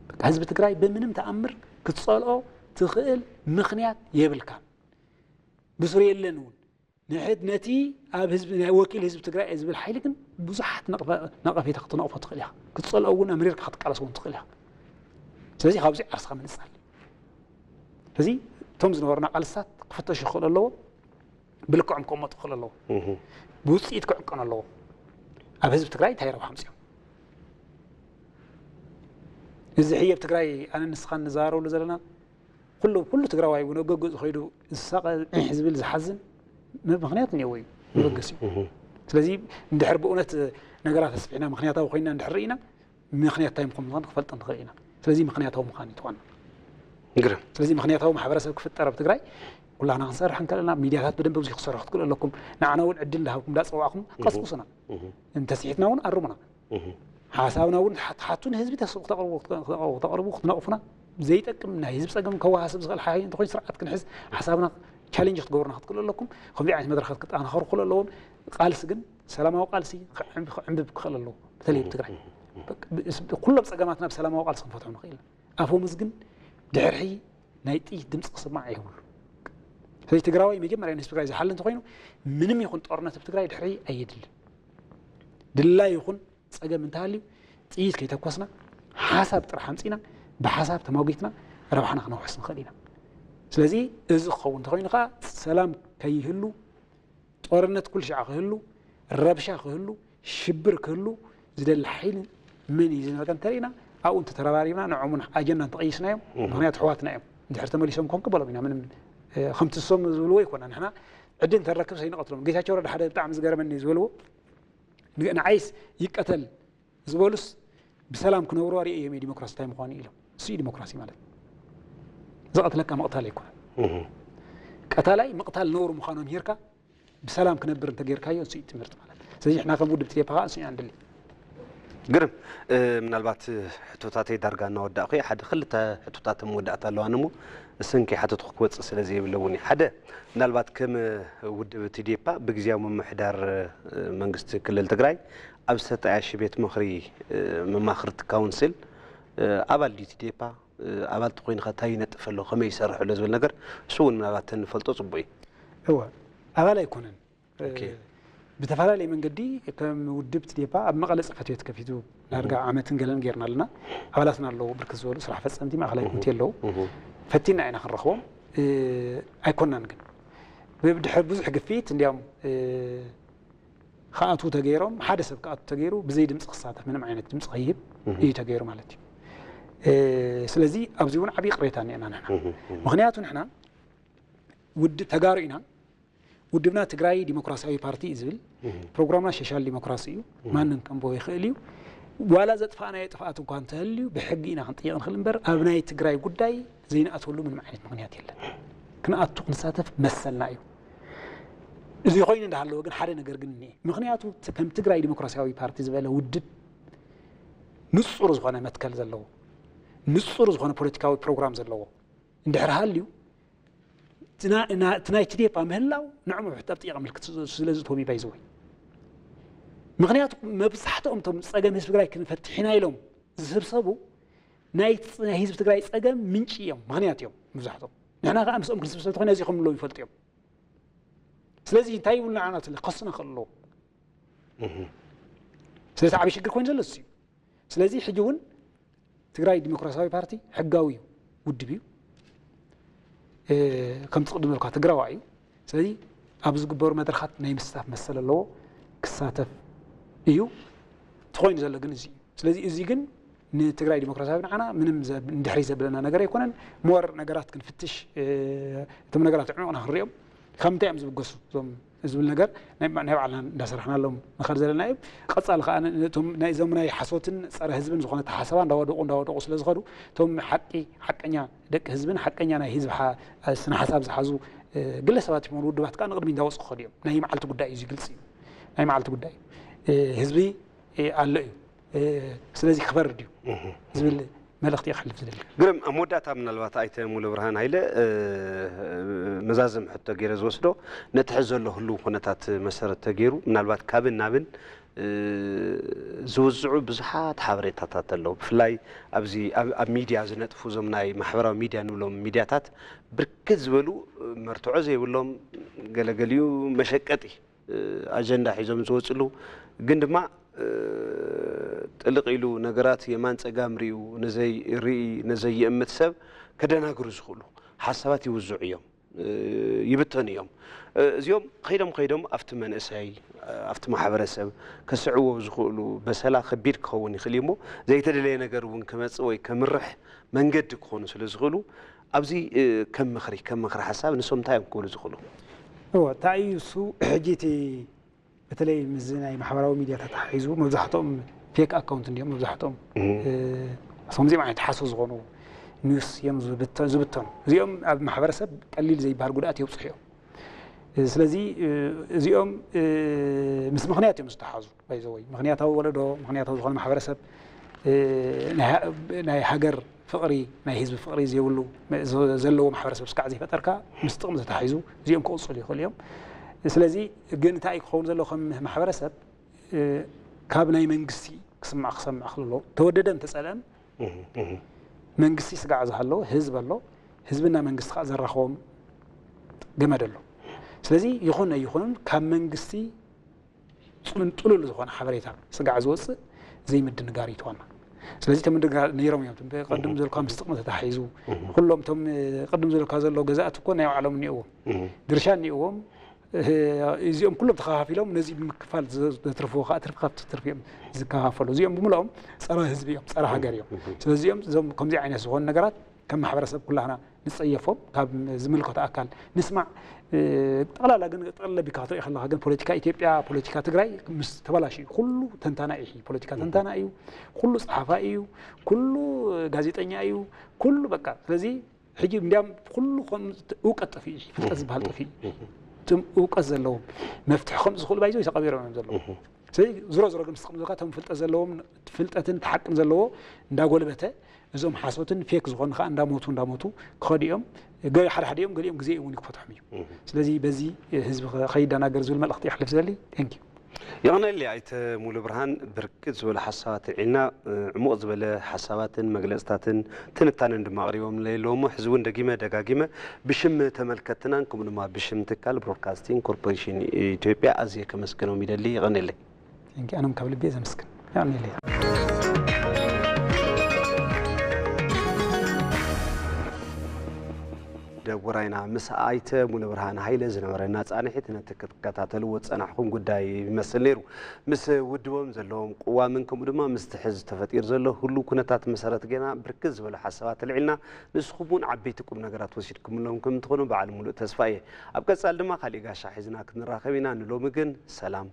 በቃ ህዝቢ ትግራይ ብምንም ተኣምር ክትፀልኦ ትኽእል ምኽንያት የብልካን። ብስሩ የለን እውን ንሕድ ነቲ ኣብ ህዝቢ ናይ ወኪል ህዝቢ ትግራይ እየ ዝብል ሓይሊ ግን ብዙሓት ነቐፈ-፣ ነቐፌታ ክትነቕፎ ትኽእል ኢኻ። ክትፀልኦ እውን ኣምሪርካ ክትቃለስ እውን ትኽእል ኢኻ። ስለዚ ካብዚ ዓርስኻ ምንፃል። ስለዚ እቶም ዝነበሩና ቃልስታት ክፍተሹ ክኽእሉ ኣለዎም። ብልክዖም ክቕመጡ ክኽእሉ ኣለዎም። ብውፅኢት ክዕቀኑ ኣለዎም። ኣብ ህዝቢ ትግራይ እንታይ ረብሓ ኣምፅኦም? እዚ ሕየብ ትግራይ ኣነ ንስኻን ንዘራረብሉ ዘለና ኩሉ ኩሉ ትግራዋይ እውን ገገ ዝኸይዱ ዝሳቐ ዒሕ ዝብል ዝሓዝን ም-፣ ምኽንያት እኒአዎ እዩ። መበገሲ እዩ። ስለዚ እንድሕር ብእውነት ነገራት ኣስፊሕና ምኽንያታዊ ኮይና እንድሕር ርኢና ምኽንያት እንታይ ምዃኑ ምዃኑ ክፈልጥ ንኽእል ኢና። ስለዚ ምኽንያታዊ ምዃን እዩ እቲ ዋና። ግርም። ስለዚ ምኽንያታዊ ማሕበረሰብ ክፍጠር ኣብ ትግራይ ኩላህና ክንሰርሕ እንከለና ሚድያታት ብደንብ ብዙሕ ክሰርሑ ክትክእሉ ኣለኩም። ንዓና እውን ዕድል እንዳሃብኩም እንዳፀዋዕኹም ቀስቅሱና። እንተስሒትና እውን ኣርሙና። ሓሳብና እውን ሓ-፣ ሓቱ ንህዝቢ ተስ-፣ ክተቕርቡ፣ ክተቕርቡ፣ ክተቕርቡ፣ ክትነቕፉና ዘይጠቅም ናይ ህዝቢ ፀገም ከወሃስብ ዝኽእል ሓይሊ እንተኾይኑ ስርዓት ክንሕዝ ሓሳብና ቻሌንጅ ክትገብሩና ክትክእሉ ኣለኩም። ከምዚ ዓይነት መድረኻት ክጠናኸሩ ክኽእሉ ኣለዎም። ቃልሲ ግን ሰላማዊ ቃልሲ ክዕንብ-፣ ክዕንብብ ክኽእል ኣለዎ። በተለይ ኣብ ትግራይ። በቃ፣ ብ-፣ ስ-፣ ኩሎም ፀገማትና ብሰላማዊ ቃልሲ ክንፈትሖ ንኽእል ኢና። ኣፈሙዝ ግን ድሕሪ ሕጂ ናይ ጥይት ድምፂ ክስማዕ የብሉ። ስለዚ ትግራዋይ መጀመርያ ንህዝቢ ትግራይ ዝሓሊ እንተኾይኑ ምንም ይኹን ጦርነት ኣብ ትግራይ ድሕሪ ሕጂ ኣየድልን። ድላይ ይኹን ፀገም እንተሃልዩ ጥይት ከይተኮስና ሓሳብ ጥራሕ ኣምፂና ብሓሳብ ተማጒትና ረብሓና ክነውሕስ ንኽእል ኢና። ስለዚ እዚ ክኸውን እንተኾይኑ ከዓ ሰላም ከይህሉ ጦርነት ኩሉ ሻዕ ክህሉ፣ ረብሻ ክህሉ፣ ሽብር ክህሉ ዝደሊ ሓይሊ መን እዩ ዝነበረ እንተሪእና ኣብኡ እንተተረባሪብና ንዖም እውን ኣጀንዳ እንተቐይስናዮም ምኽንያቱ ኣሕዋትና እዮም። እንድሕር ተመሊሶም ኮንክ በሎም ኢና ምንም እ፣ ከምቲ እሶም ዝብልዎ ኣይኮና ንሕና ዕድል እንተረክብ ሰይንቐትሎም። ጌታቸው ረዳ ሓደ ብጣዕሚ ዝገረመኒ ዝበልዎ ን-፣ ንዓይስ ይቀተል ዝበሉስ ብሰላም ክነብሩ ኣርእዮም እየ ዲሞክራሲ እንታይ ምዃኑ ኢሎም። እሱ እዩ ዲሞክራሲ ማለት። ዝቐትለካ ምቕታል ኣይኮነን። ቀታላይ ምቕታል ነውሪ ምዃኑ ኣምሂርካ ብሰላም ክነብር እንተጌርካዮ እሱ እዩ ትምህርቲ ማለት። ስለዚ ንሕና ከም ውድብ ትዴፓ ከዓ እሱ ኢና ንደሊ። ግርም። ምናልባት ሕቶታተይ ዳርጋ እናወዳእኹ እየ። ሓደ ክልተ ሕቶታት መወዳእታ ኣለዋኒ እሞ እሰን ከይሓተትኩ ክወፅእ ስለ ዘይብለ እውን እዩ። ሓደ ምናልባት ከም ውድብ ትዴፓ ብግዝያዊ ምምሕዳር መንግስቲ ክልል ትግራይ ኣብ ዝተጣየሽ ቤት ምኽሪ መማኽርቲ ካውንስል ኣባል ድዩ ትዴፓ? ኣባል ተኾይኑ ኸ እንታይ ይነጥፍ ኣሎ? ከመይ ይሰርሕ ኣሎ ዝብል ነገር እሱ እውን ምናልባት ተንፈልጦ ፅቡቕ እዩ። እወ ኣባል ኣይኮነን። ብተፈላለየ መንገዲ ከም ውድብ ትዴፓ ኣብ መቐለ ፅሕፈት ቤት ከፊቱ ዳርጋ ዓመትን ገለን ጌርና ኣለና። ኣባላትና ኣለዉ፣ ብርክት ዝበሉ ስራሕ ፈፀምቲ ማእኸላይ ኮሚቴ ኣለዉ። ፈቲና ኢና ክንረኽቦም ኣይኮናን፣ ግን ብድሕሪ ብዙሕ ግፊት እንዲያውም ክኣትዉ ተገይሮም፣ ሓደ ሰብ ክኣቱ ተገይሩ ብዘይ ድምፂ ክሳተፍ፣ ምንም ዓይነት ድምፂ ከይህብ እዩ ተገይሩ ማለት እዩ። ስለዚ ኣብዚ እውን ዓብዪ ቅሬታ እኒአና ንሕና። ምክንያቱ ንሕና ውድብ ተጋሩ ኢና። ውድብና ትግራይ ዲሞክራሲያዊ ፓርቲ እዩ ዝብል፣ ፕሮግራምና ሶሻል ዲሞክራሲ እዩ። ማንም ከንብቦ ይኽእል እዩ። ዋላ ዘጥፋእናዮ ጥፍኣት እኳ እንተህልዩ ብሕጊ ኢና ክንጥየቕ ንኽእል እምበር ኣብ ናይ ትግራይ ጉዳይ ዘይንኣትወሉ ምንም ዓይነት ምክንያት የለን። ክንኣቱ ክንሳተፍ መሰልና እዩ። እዚ ኮይኑ እንዳሃለወ ግን ሓደ ነገር ግን እኒአ። ምክንያቱ ከም ትግራይ ዲሞክራሲያዊ ፓርቲ ዝበለ ውድብ ንፁር ዝኾነ መትከል ዘለዎ፣ ንፁር ዝኾነ ፖለቲካዊ ፕሮግራም ዘለዎ እንድሕር ሃልዩ እቲ ናይ ትዴፓ ምህላው ንዕኡ ኣብ ጥያቄ ምልክት ስለ ዝእትዎም እዩ ባይዘወይ። ምክንያቱ መብዛሕትኦም እቶም ፀገም ህዝቢ ትግራይ ክንፈትሕ ኢና ኢሎም ዝስብሰቡ ናይ ህዝቢ ትግራይ ፀገም ምንጪ እዮም፣ ምክንያት እዮም መብዛሕትኦም። ንሕና ከዓ ምስኦም ክንስብሰብ ተኮይና እዚ ከም ዘለዉ ይፈልጡ እዮም። ስለዚ እንታይ ይብሉና ዓና ስለ ከሱና ከለዉ ስለዚ ዓብዪ ሽግር ኮይኑ ዘሎ እሱ እዩ። ስለዚ ሕጂ እውን ትግራይ ዲሞክራሲያዊ ፓርቲ ሕጋዊ እዩ፣ ውድብ እዩ። ከምቲ ቅድም ዝበልካ ትግራዋይ እዩ። ስለዚ ኣብ ዝግበሩ መድረኻት ናይ ምስታፍ መሰል ኣለዎ፣ ክሳተፍ እዩ። ተኾይኑ ዘሎ ግን እዚ እዩ። ስለዚ እዚ ግን ንትግራይ ዲሞክራሲያዊ ንዓና ምንም እንድሕሪ ዘብለና ነገር ኣይኮነን። ሞር ነገራት ክንፍትሽ፣ እቶም ነገራት ዕሙቕና ክንሪኦም ካብ ምንታይ እዮም ዝብገሱ እዞም ዝብል ነገር ናይ ባዕልና እንዳሰራሕናሎም ንኸድ ዘለና እዩ። ቀፃሊ ከዓ እዞም ናይ ሓሶትን ፀረ ህዝብን ዝኾነ ተሓሰባ እንዳወደቁ እንዳወደቁ ስለ ዝኸዱ እቶም ሓቂ ሓቀኛ ደቂ ህዝብን ሓቀኛ ናይ ህዝቢ ስነ ሓሳብ ዝሓዙ ግለሰባት ይኾኑ ውድባት ከዓ ንቅድሚ እንዳወፁ ክኸዱ እዮም። ናይ መዓልቲ ጉዳይ እዩ፣ ግልፂ እዩ። ናይ መዓልቲ ጉዳይ ህዝቢ ኣሎ እዩ። ስለዚ ክፈርድ እዩ ዝብል መልእኽቲ ከሕልፍ ዝደሊ። ግርም፣ ኣብ መወዳእታ ምናልባት ኣይተ ሙሉ ብርሃን ሃይለ መዛዘም ሕቶ ገይረ ዝወስዶ ነቲ ሕዚ ዘሎ ህልው ኩነታት መሰረት ተገይሩ ምናልባት ካብን ናብን ዝውዝዑ ብዙሓት ሓበሬታታት ኣለዉ። ብፍላይ ኣብዚ ኣብ ሚድያ ዝነጥፉ እዞም ናይ ማሕበራዊ ሚድያ ንብሎም ሚድያታት ብርክት ዝበሉ መርትዖ ዘይብሎም ገለገሊኡ መሸቀጢ ኣጀንዳ ሒዞም ዝወፅሉ ግን ድማ ጥልቕ ኢሉ ነገራት የማን ፀጋም ሪኡ ንዘይርኢ ንዘይእምት ሰብ ከደናግሩ ዝኽእሉ ሓሳባት ይውዝዑ እዮም፣ ይብተኑ እዮም። እዚኦም ከይዶም ከይዶም ኣብቲ መንእሰይ ኣብቲ ማሕበረሰብ ከስዕዎ ዝኽእሉ በሰላ ከቢድ ክኸውን ይኽእል እዩ እሞ ዘይተደለየ ነገር እውን ክመፅእ ወይ ከምርሕ መንገዲ ክኾኑ ስለ ዝኽእሉ ኣብዚ ከም ምኽሪ ከም ምኽሪ ሓሳብ ንሶም እንታይ እዮም ክብሉ ዝኽእሉ? እዎ እንታይ እዩ እሱ ሕጂ እቲ በተለይ ምስዚ ናይ ማሕበራዊ ሚድያ ተተሓሒዙ መብዛሕትኦም ፌክ ኣካውንት እንዲኦም መብዛሕትኦም ከምዚኦም ዓይነት ሓሶ ዝኾኑ ኒውስ እዮም ዝብተኑ። እዚኦም ኣብ ማሕበረሰብ ቀሊል ዘይበሃል ጉድኣት የብፅሑ እዮም። ስለዚ እዚኦም ምስ ምክንያት እዮም ዝተሓዙ። ባይዘወይ ምክንያታዊ ወለዶ ምክንያታዊ ዝኾነ ማሕበረሰብ ናይ ሃገር ፍቕሪ ናይ ህዝቢ ፍቕሪ ዘይብሉ ዘለዎ ማሕበረሰብ ስካዕ ዘይፈጠርካ ምስ ጥቕሚ ተታሒዙ እዚኦም ክቕፅሉ ይኽእሉ እዮም። ስለዚ ግን እንታይ ክኸውን ዘለዎ ከም ማሕበረሰብ ካብ ናይ መንግስቲ ክስማዕ ክሰምዕ ክልሎ ተወደደ እንተፀልአን መንግስቲ ስጋዕ ዝሃለዎ ህዝብ ኣሎ። ህዝብና መንግስቲ ከዓ ዘራኽቦም ገመድ ኣሎ። ስለዚ ይኹን ኣይኹንን ካብ መንግስቲ ፅምንጥሉል ዝኾነ ሓበሬታ ስጋዕ ዝወፅእ ዘይምድንጋር ይትዋና። ስለዚ ተምድንጋር ነይሮም እዮም። ቅድም ዘልካ ምስ ጥቕሚ ተታሒዙ ኩሎም እቶም ቅድም ዘልካ ዘሎ ገዛእቲ እኮ ናይ ባዕሎም እኒእዎም ድርሻ እኒእዎም። እዚኦም ኩሎም ተኸፋፊሎም ነዚ ብምክፋል ዘትርፍዎ ከዓ ትርፊ ካብቲ ትርፊ እዮም ዝከፋፈሉ። እዚኦም ብምልኦም ፀረ ህዝቢ እዮም፣ ፀረ ሃገር እዮም። ስለዚኦም እዞም ከምዚ ዓይነት ዝኾኑ ነገራት ከም ማሕበረሰብ ኩላህና ንፀየፎም፣ ካብ ዝምልከቶ ኣካል ንስማዕ። ጠቕላላ ግን ጠቕለል ኣቢልካ ክትርኢ ከለኻ ግን ፖለቲካ ኢትዮጵያ ፖለቲካ ትግራይ ምስ ተበላሽ እዩ። ኩሉ ተንታናይ እዩ፣ ፖለቲካ ተንታናይ እዩ፣ ኩሉ ፀሓፋይ እዩ፣ ኩሉ ጋዜጠኛ እዩ፣ ኩሉ በቃ። ስለዚ ሕጂ እንዲያም ኩሉ ከም እውቀት ጠፊኡ እዩ፣ ፍልጠት ዝበሃል ጠፊኡ እዩ። እቶም እውቀት ዘለዎም መፍትሒ ከምፅ ዝኽእሉ ባይዞ ተቐቢሮም እዮም ዘለዉ። ስለዚ ዝሮ ዝሮ ግን ምስ ከምዚ እቶም ፍልጠት ዘለዎም ፍልጠትን ተሓቅን ዘለዎ እንዳጎልበተ እዞም ሓሶትን ፌክ ዝኾኑ ከዓ እንዳሞቱ እንዳሞቱ ክኸዱ እዮም። ሓደ ሓደ እዮም ገሊኦም ግዜ እውን ክፈትሖም እዩ። ስለዚ በዚ ህዝቢ ከይደናገር ዝብል መልእኽቲ የሕልፍ ዘሊ። Thank you። የቕነሊ ኣይተ ሙሉ ብርሃን ብርክት ዝበለ ሓሳባት ልዒልና ዕሙቕ ዝበለ ሓሳባትን መግለፅታትን ትንታንን ድማ ኣቕሪቦም ኣለዎ። ሕዚ እውን ደጊመ ደጋጊመ ብሽም ተመልከትናን ከምኡ ድማ ብሽም ትካል ብሮድካስቲንግ ኮርፖሬሽን ኢትዮጵያ ኣዝየ ከመስግኖም ይደሊ። የቐነለይ። ኣነም ካብ ልቤ ዘመስግን። የቐነለይ። ደቡራይና ምስ ኣይተ ሙሉ ብርሃን ሃይለ ዝነበረና ጻንሒት ነቲ ክትከታተልዎ ዝጸናሕኩም ጉዳይ ይመስል ነይሩ። ምስ ውድቦም ዘለዎም ቅዋምን ከምኡ ድማ ምስቲ ሕዚ ተፈጢሩ ዘሎ ህሉው ኩነታት መሰረት ጌና ብርክት ዝበሉ ሓሳባት ኣልዒልና፣ ንስኹም እውን ዓበይቲ ቁም ነገራት ወሲድኩምሎም ከም ትኾኑ በዓል ሙሉእ ተስፋ እየ። ኣብ ቀጻል ድማ ካሊእ ጋሻ ሒዝና ክንራኸብ ኢና። ንሎሚ ግን ሰላም።